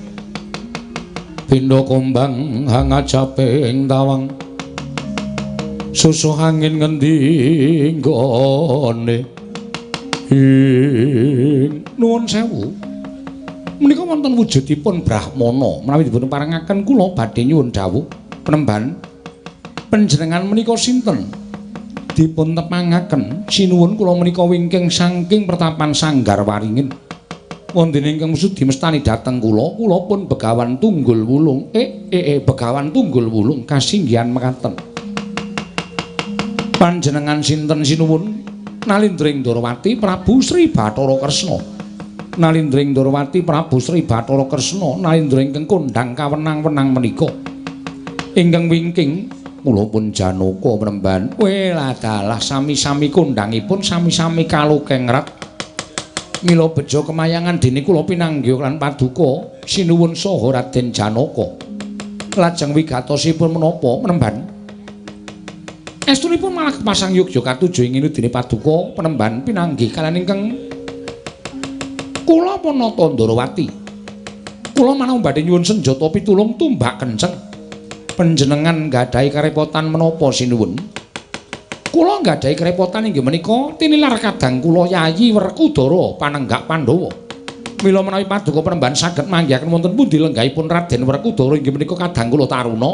pindha kumbang hangajaping tawang susuh angin ngendi nggone ing nuwun sewu menika wonten wujudipun brahmana menawi dipun parengaken kula badhe nyuwun dawuh penemban panjenengan menika sinten dipun tepangaken sinuwun kula menika wingking saking pertapan Sanggar Waringin wonten ingkang sudi mestani dhateng kula kula pun Begawan Tunggul Wulung Begawan Tunggul Wulung kasinggihan mekaten panjenengan sinten sinuwun Nalindring Ndorowati Prabu Sri Bathara Kresna Nalindring Ndorowati Prabu Sri Bathara Kresna nalindra ingkang kondhang kawenang-wenang menika ingkang wingking kula pun Janaka penemban weladalah sami-sami kondhangipun sami-sami kalukengrat mila bejo kemayangan dene kula pinanggih lan paduka sinuwun saha Raden Janaka lajeng wigatosipun menapa penemban estunipun malah kepasang yogya katuju ing dene paduka penemban pinanggih kaliyan ingkang kula Panata Ndorowati kula manau badhe nyuwun senjata pitulung tumbak kenceng panjenengan nggadahi karepotan menapa sinuwun kula nggadahi kerepotan inggih menika tinilar kadang kula Yayi Werkudara panenggak Pandhawa mila menawi paduka penemban saged manggihaken wonten pundi lenggahipun Raden Werkudara inggih menika kadang kula Taruna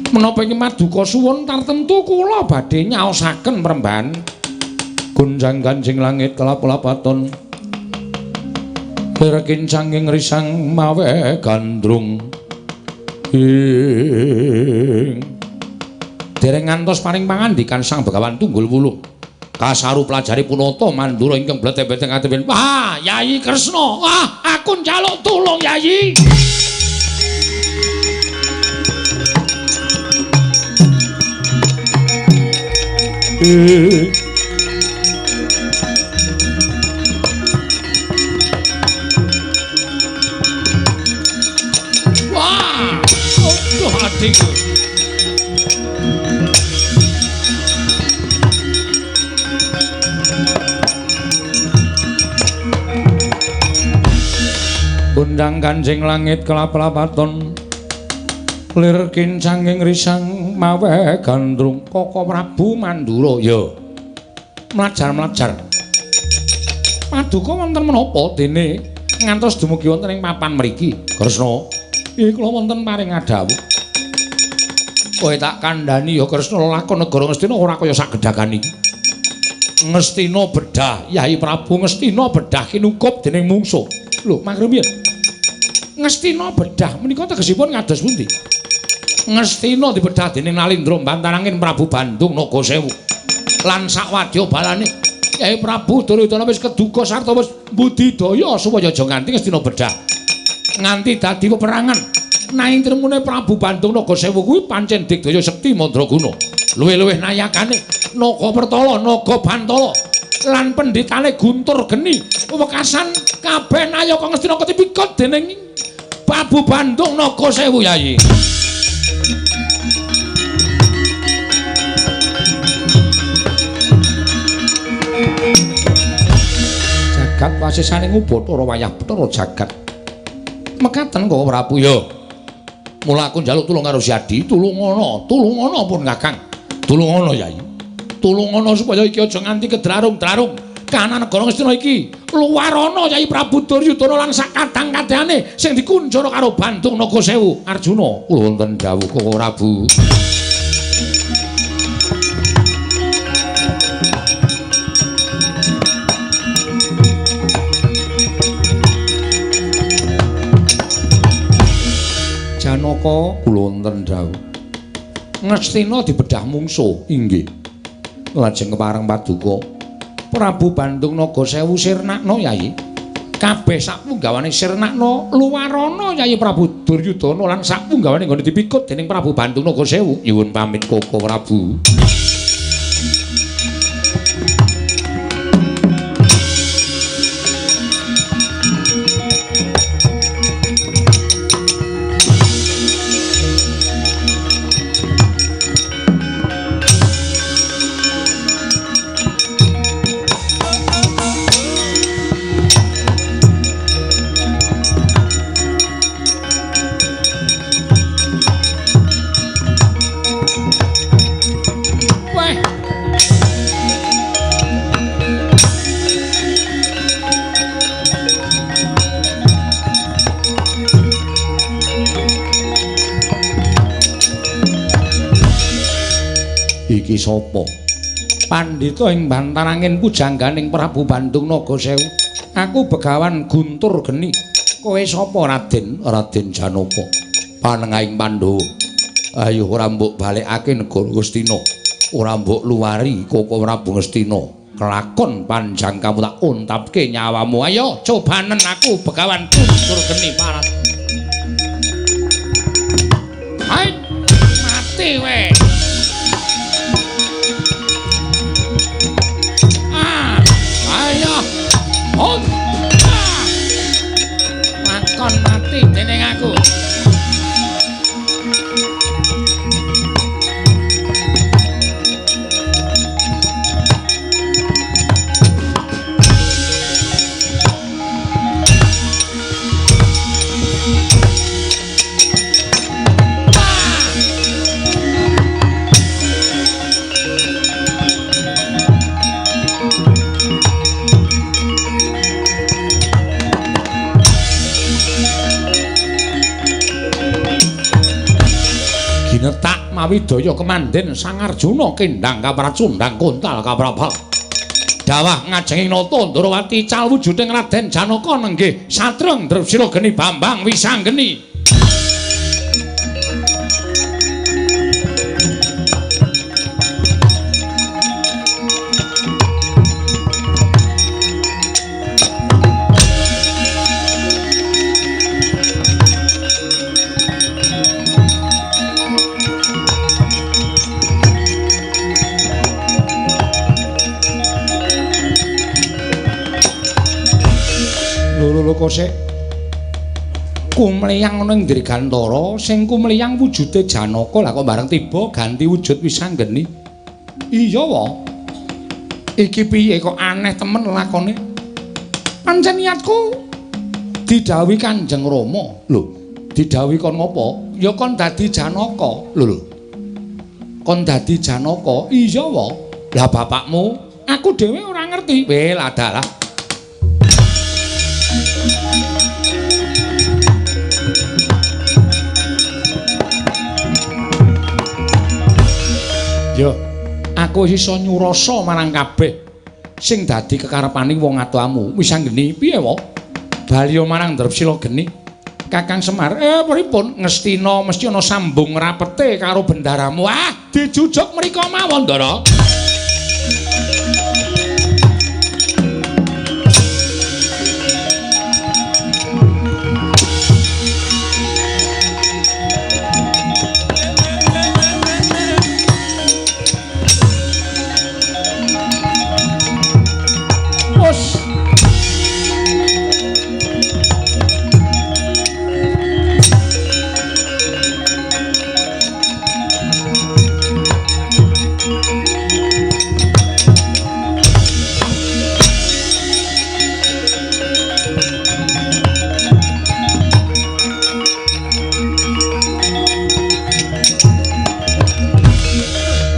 menapa ing paduka suwun tartemtu kula badhe nyaosaken penemban gonjang ganjing langit kelap-lapaton lir kincanging risang mawe gandrung ing dereng ngantos paring pangandikan Sang Begawan Tunggul Wulung kasaru pelajari punata mandura ingkang blete-blete ngatepen wah Yayi Kresna wah aku njaluk tulung Yayi wah aduh adikku Undang kanjeng langit kelap-lapaton lir kincanging risang mawe gandrung Koko Prabu Mandura ya mlajar-mlajar paduka wonten menapa dene ngantos dumugi wonten ing papan mriki Kresna iki kula wonten paring adhawuh kowe tak kandhani ya Kresna lakon negara Ngastina ora kaya sak gedhagan iki Ngastina bedah Yayi Prabu Ngastina bedah kinukup dening mungsuh lho mangrumiyin Ngastina bedah menika tegesipun ngados pundi? Ngastina dibedah dening Nalindra Bantarangin Prabu Bandung Naga Sewu. Lan sakwadya balane Kyai Prabu Duryudana wis keduga sarta wis budidaya supaya aja nganti Ngastina bedah. Nganti dadi peperangan. Nanging tremune Prabu Bandung Naga Sewu kuwi pancen digdaya sekti mandraguna. Luwih-luwih nayakane Naga Pertala, Naga Bantala lan pendhitane Guntur Geni wekasan kabeh nayaka Ngastina ketipikut dening Prabu Bandung Naga Sewu Yayi. Jagat wasesane ngubathara wayah Bathara jagat. Mekaten kok Prabu ya. Mula aku njaluk tulung karo Siadi, tulungono, tulungono pun Kakang. Tulungono Yayi. Tulungono supaya iki aja nganti kedrarung-drarung. Kahanan negara Ngastina iki luwarana Yayi Prabu Duryudana lan sakadang-kadhane sing dikunjara karo Bandung Naga Sewu. Arjuna kula wonten dawuh Koko Prabu. Janaka kula wonten dawuh. Ngastina dibedah mungsuh inggih. Lajeng kepareng paduka Prabu Bandung Naga Sewu sirnakno Yayi. Kabeh sakpunggawane sirnakno luwarana Yayi Prabu Duryudana lan sakpunggawane nggone dipikut dening Prabu Bandung Naga Sewu. Nyuwun pamit Koko Prabu. Iki sapa? Pandhita ing bantarangin pujangganing Prabu Bandung Naga Sewu. Aku Begawan Guntur Geni. Kowe sapa Raden? Raden Janaka. Panengahing Pandhawa. Ayo ora mbok balekake negara Ngastina. Ora mbok luwari Koko Prabu Ngastina. Kelakon panjang kamu tak untapke nyawamu. Ayo cobanen aku Begawan Guntur Geni parat. Hai, mati we. Ah, ayo. Hon. Ah. Lakon mati dening aku. Ginetak mawidaya kemanden Sang Arjuna kendhang kapracundhang kontal kaprabal. Dawah ngajenging nata Ndrawati cal wujuding Raden Janaka nenggih satreng Drepsila Geni Bambang Wisanggeni. Lho kosek kumliyang ana ing Dirgantara sing kumliyang wujude Janaka lah kok bareng tiba ganti wujud Wisanggeni. Iya wa. Iki piye kok aneh temen lakone. Pancen niatku didhawuhi Kanjeng Rama. Lho, didhawuhi kon ngopo? Ya kon dadi Janaka. Lho lho. Kon dadi Janaka? Iya wa. Lah bapakmu aku dhewe ora ngerti. Weh ladalah. Yo, aku iso nyurasa marang kabeh sing dadi kekarepane wong atuamu. Wisanggeni piye wa? Baliya marang Drepsila Geni. Kakang Semar, pripun Ngastina mesti ana sambung rapete karo bendaramu. Ah, dijujuk mriko mawon, Ndara.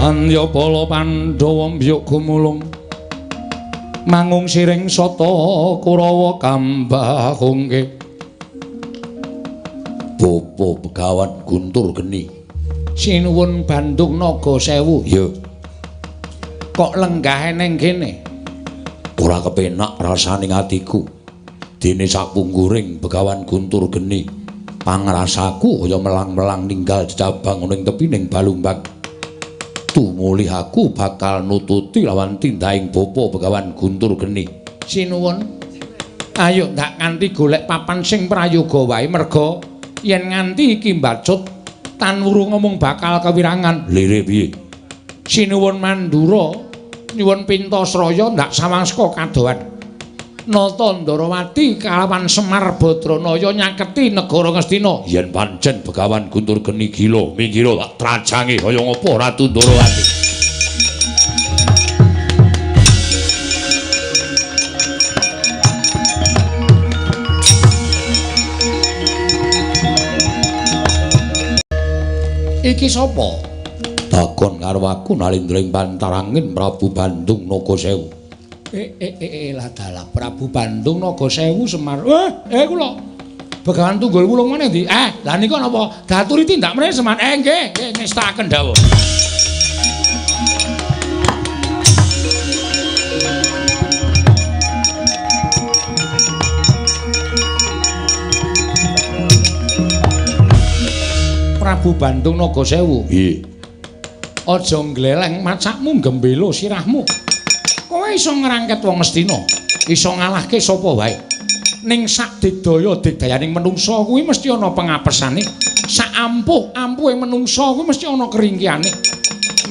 Andya bala Pandhawa mbyuk gumulung mangung siring sata Kurawa kambahungke. Bapa Begawan Guntur Geni. Sinuwun Bandung Naga Sewu. Ya. Kok lenggah ning kene? Ora kepenak rasane atiku. Dene sapungguring Begawan Guntur Geni pangrasaku kaya melang-melang ninggal jejabang ning tepining Balumbang. Tumulih aku bakal nututi lawan tindahing Bapa Begawan Guntur Geni. Sinuwun. Ayo ndak nganti golek papan sing prayoga wae merga yen nganti iki mbacut tan wuru ngomong bakal kewirangan. Lire piye? Sinuwun Mandura nyuwun pintasraya ndak sawang saka kadohan. Nata Ndrawati kalawan Semar Badranaya nyaketi negara Ngastina. Yen pancen Begawan Guntur Geni gila, minggira tak trajange kaya ngapa Ratu Ndrawati. Iki sapa? Takon karo aku nalindra ing bantarangin Prabu Bandung Naga Sewu. Lah dalah Prabu Bandung Naga Sewu Semar. Kula. Begawan Tunggul Wulung meneh ndi? Lah nika napa? Daturi tindak mrene Semar. Nggih, nggih ngestakaken dawuh. Prabu Bandung Naga Sewu. Nggih. Aja ngleleng macakmu gembelo sirahmu. Kowe iso ngrangket wong Ngastina, iso ngalahke sapa wae. Ning sak digdaya digdayaning menungsa kuwi mesti ana pengapesane. Sak ampuh-ampuhe menungsa kuwi mesti ana keringkihane.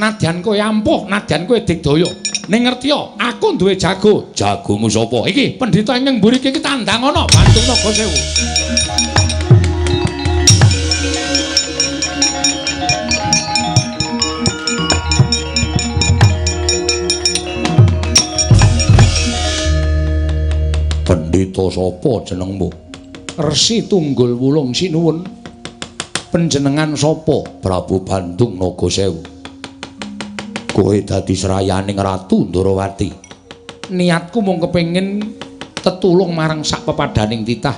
Nadyan kowe ampuh, nadyan kowe digdaya. Ning ngertiya, aku duwe jago. Jagomu sapa? Iki pendhita ingkang mburi iki tandang ana Bandung Naga Sewu. Pendhita sapa jenengmu? Resi Tunggul Wulung sinuwun. Panjenengan sapa? Prabu Bandung Naga Sewu. Kowe dadi srayaning Ratu Ndorowati. Niatku mung kepengin tetulung marang sak pepadaning titah.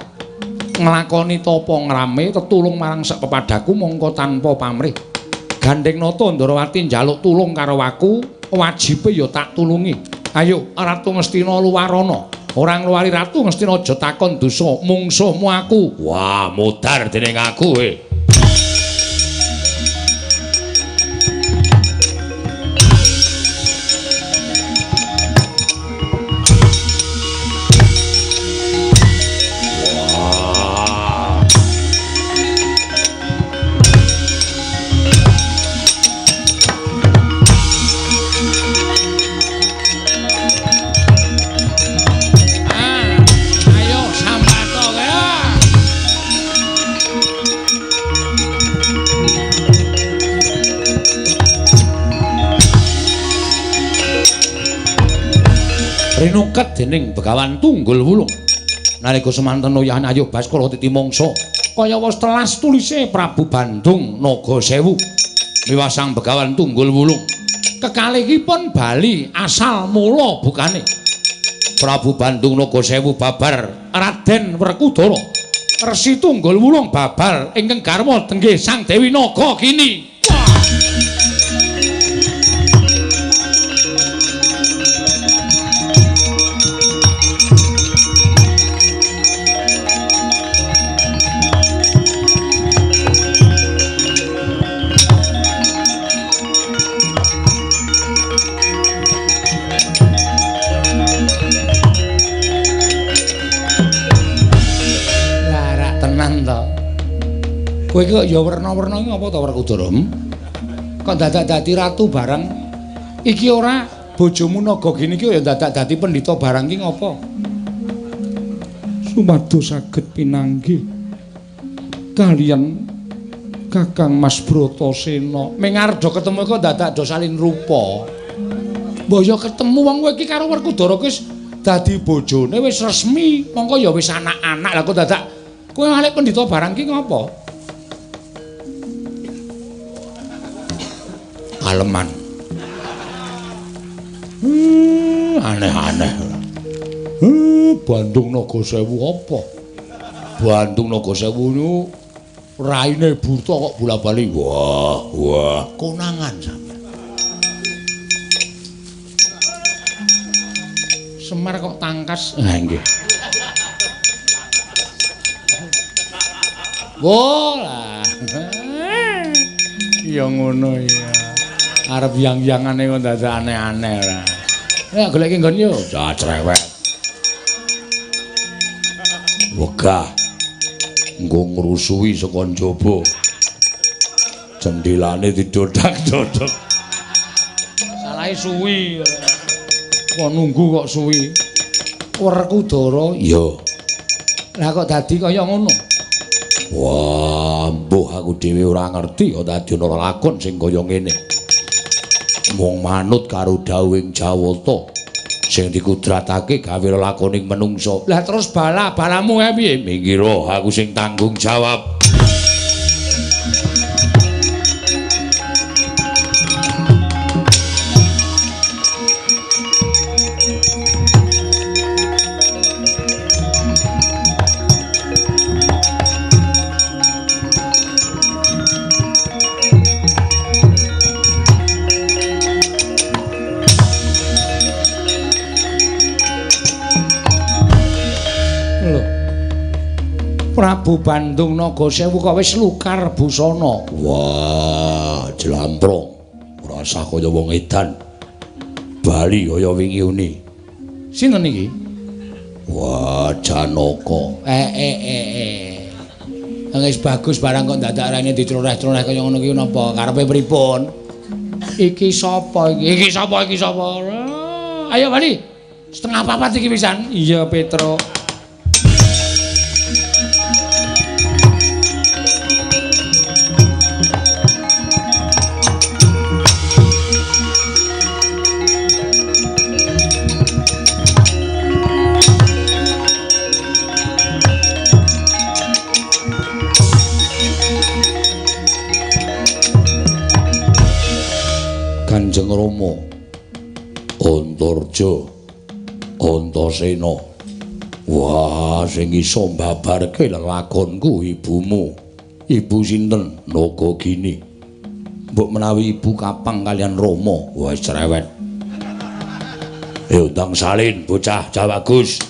Nglakoni tapa ngrame tetulung marang sak pepadaku mongko tanpa pamrih. Gandeng nata Ndorowati njaluk tulung karo aku, wajibe ya tak tulungi. Ayo Ratu Ngastina luwarana. Ora ngluwari Ratu Ngastina aja takon dosa mungsuhmu aku. Wah, modar dening aku kowe. Rinuket dening Begawan Tunggul Wulung. Nalika semanten uyahan ayuh Baskara titi mangsa kaya wis telas tulise Prabu Bandung Naga Sewu. Miwasang Begawan Tunggul Wulung. Kekalihipun bali asal mula bukane. Prabu Bandung Naga Sewu babar Raden Werkudara. Resi Tunggul Wulung babar ingkang garwa tenggih Sang Dewi Naga kini. Kowe iki kok ya werna-werna iki apa to Werkudara? Kok dadak dadi ratu barang? Iki ora bojomu Nagagini iki ya dadak dadi pendhita barang iki ngopo? Sumados saged pinanggih kaliyan Kakang Mas Bratasena. Ming arep do ketemu kok dadak do salin rupa. Mbah ya ketemu wong kowe iki karo Werkudara wis dadi bojone wis resmi, mongko ya wis anak-anak. Lah kok dadak kowe malik pendhita barang iki ngopo? Aleman. Aneh-aneh. Bandung Naga Sewu apa? Bandung Naga Sewu niku raine buta kok bola-bali. Wah, wah, konangan sampean. Semar kok tangkas. Ha nggih. Wah lah. Ya ngono ya. Arep yang-yangane kok dadak aneh-aneh ora. Nek goleki nggon yo cerewet. Wegah. Nggo ngrusuhi saka njaba. Jendhelane didodak-dodok. Salahe suwi. Kok nunggu kok suwi. Werkudara iya. Lah kok dadi kaya ngono? Wah, mbuh aku dhewe ora ngerti kok dadi ana lakon sing kaya ngene. Mung manut karo dawuhing Jawata sing dikudratake gawe lelakoning menungsa. Lah terus bala-balamu kae piye? Minggiro aku sing tanggung jawab. Prabu Bandung Naga Sewu kok wis lukar busana. Wah, jlamprong. Ora usah kaya wong edan. Bali kaya wingi uni. Sinten iki? Wah, Janaka. Wis bagus barang kok dadak raine diceloreh-celoreh kaya ngono ki napa? Karepe pripun? Iki sapa iki? Iki sapa? Iki sapa? Ayo bali. 3:30 iki pisan. Iya, Petro. Kanjeng Rama Antarja Antasena. Wah, sing iso mbabarke lelakonku ibumu. Ibu sinten? Nagagini. Mbok menawi ibu kapang kalian Rama. Wah, cerewet. Ndang salin bocah Jawagus.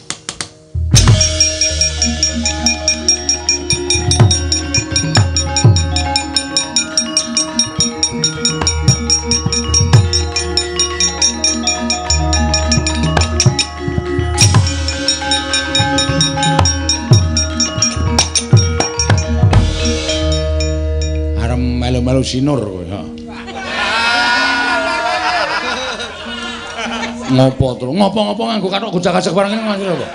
Melu sinur kowe. Ngopo tru? Ngopo-ngopo nganggo kathok gojak-gajak barang ngene nganggo apa?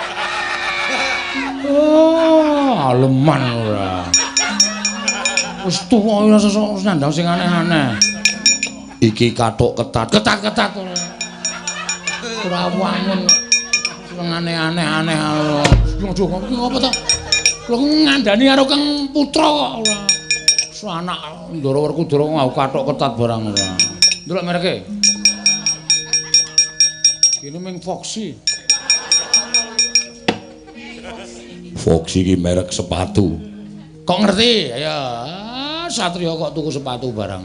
Oh, aleman ora. Wis tuwa ora sesuk nandang sing aneh-aneh. Iki kathok ketat, ketat-ketat ora. Ora wangun. Sing aneh-aneh aneh. Aduh, iki ngopo to? Lho ngandani karo Kang Putra kok ora. Anak Ndara Werkudara nganggo kathok ketat barang ora. Ndelok mereke. Ini ming Foxy. Foxy iki merek sepatu. Kok ngerti? Ya, Satria kok tuku sepatu barang.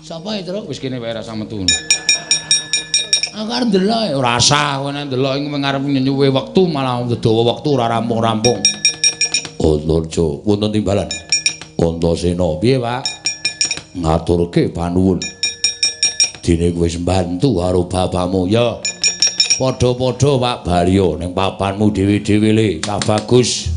Sapa itu? Wis kene wae rasa metu. Aku arep ndelok, ora usah kowe nek ndelok iku mung arep nyenyuwe wektu malah dawa wektu ora rampung-rampung. Antarja wonten timbalan. Antasena, piye, Pak? Ngaturke panuwun. Dene kowe wis mbantu karo bapakmu. Ya. Padha-padha, Pak Balya ning papanmu dhewe-dhewe le, cah bagus.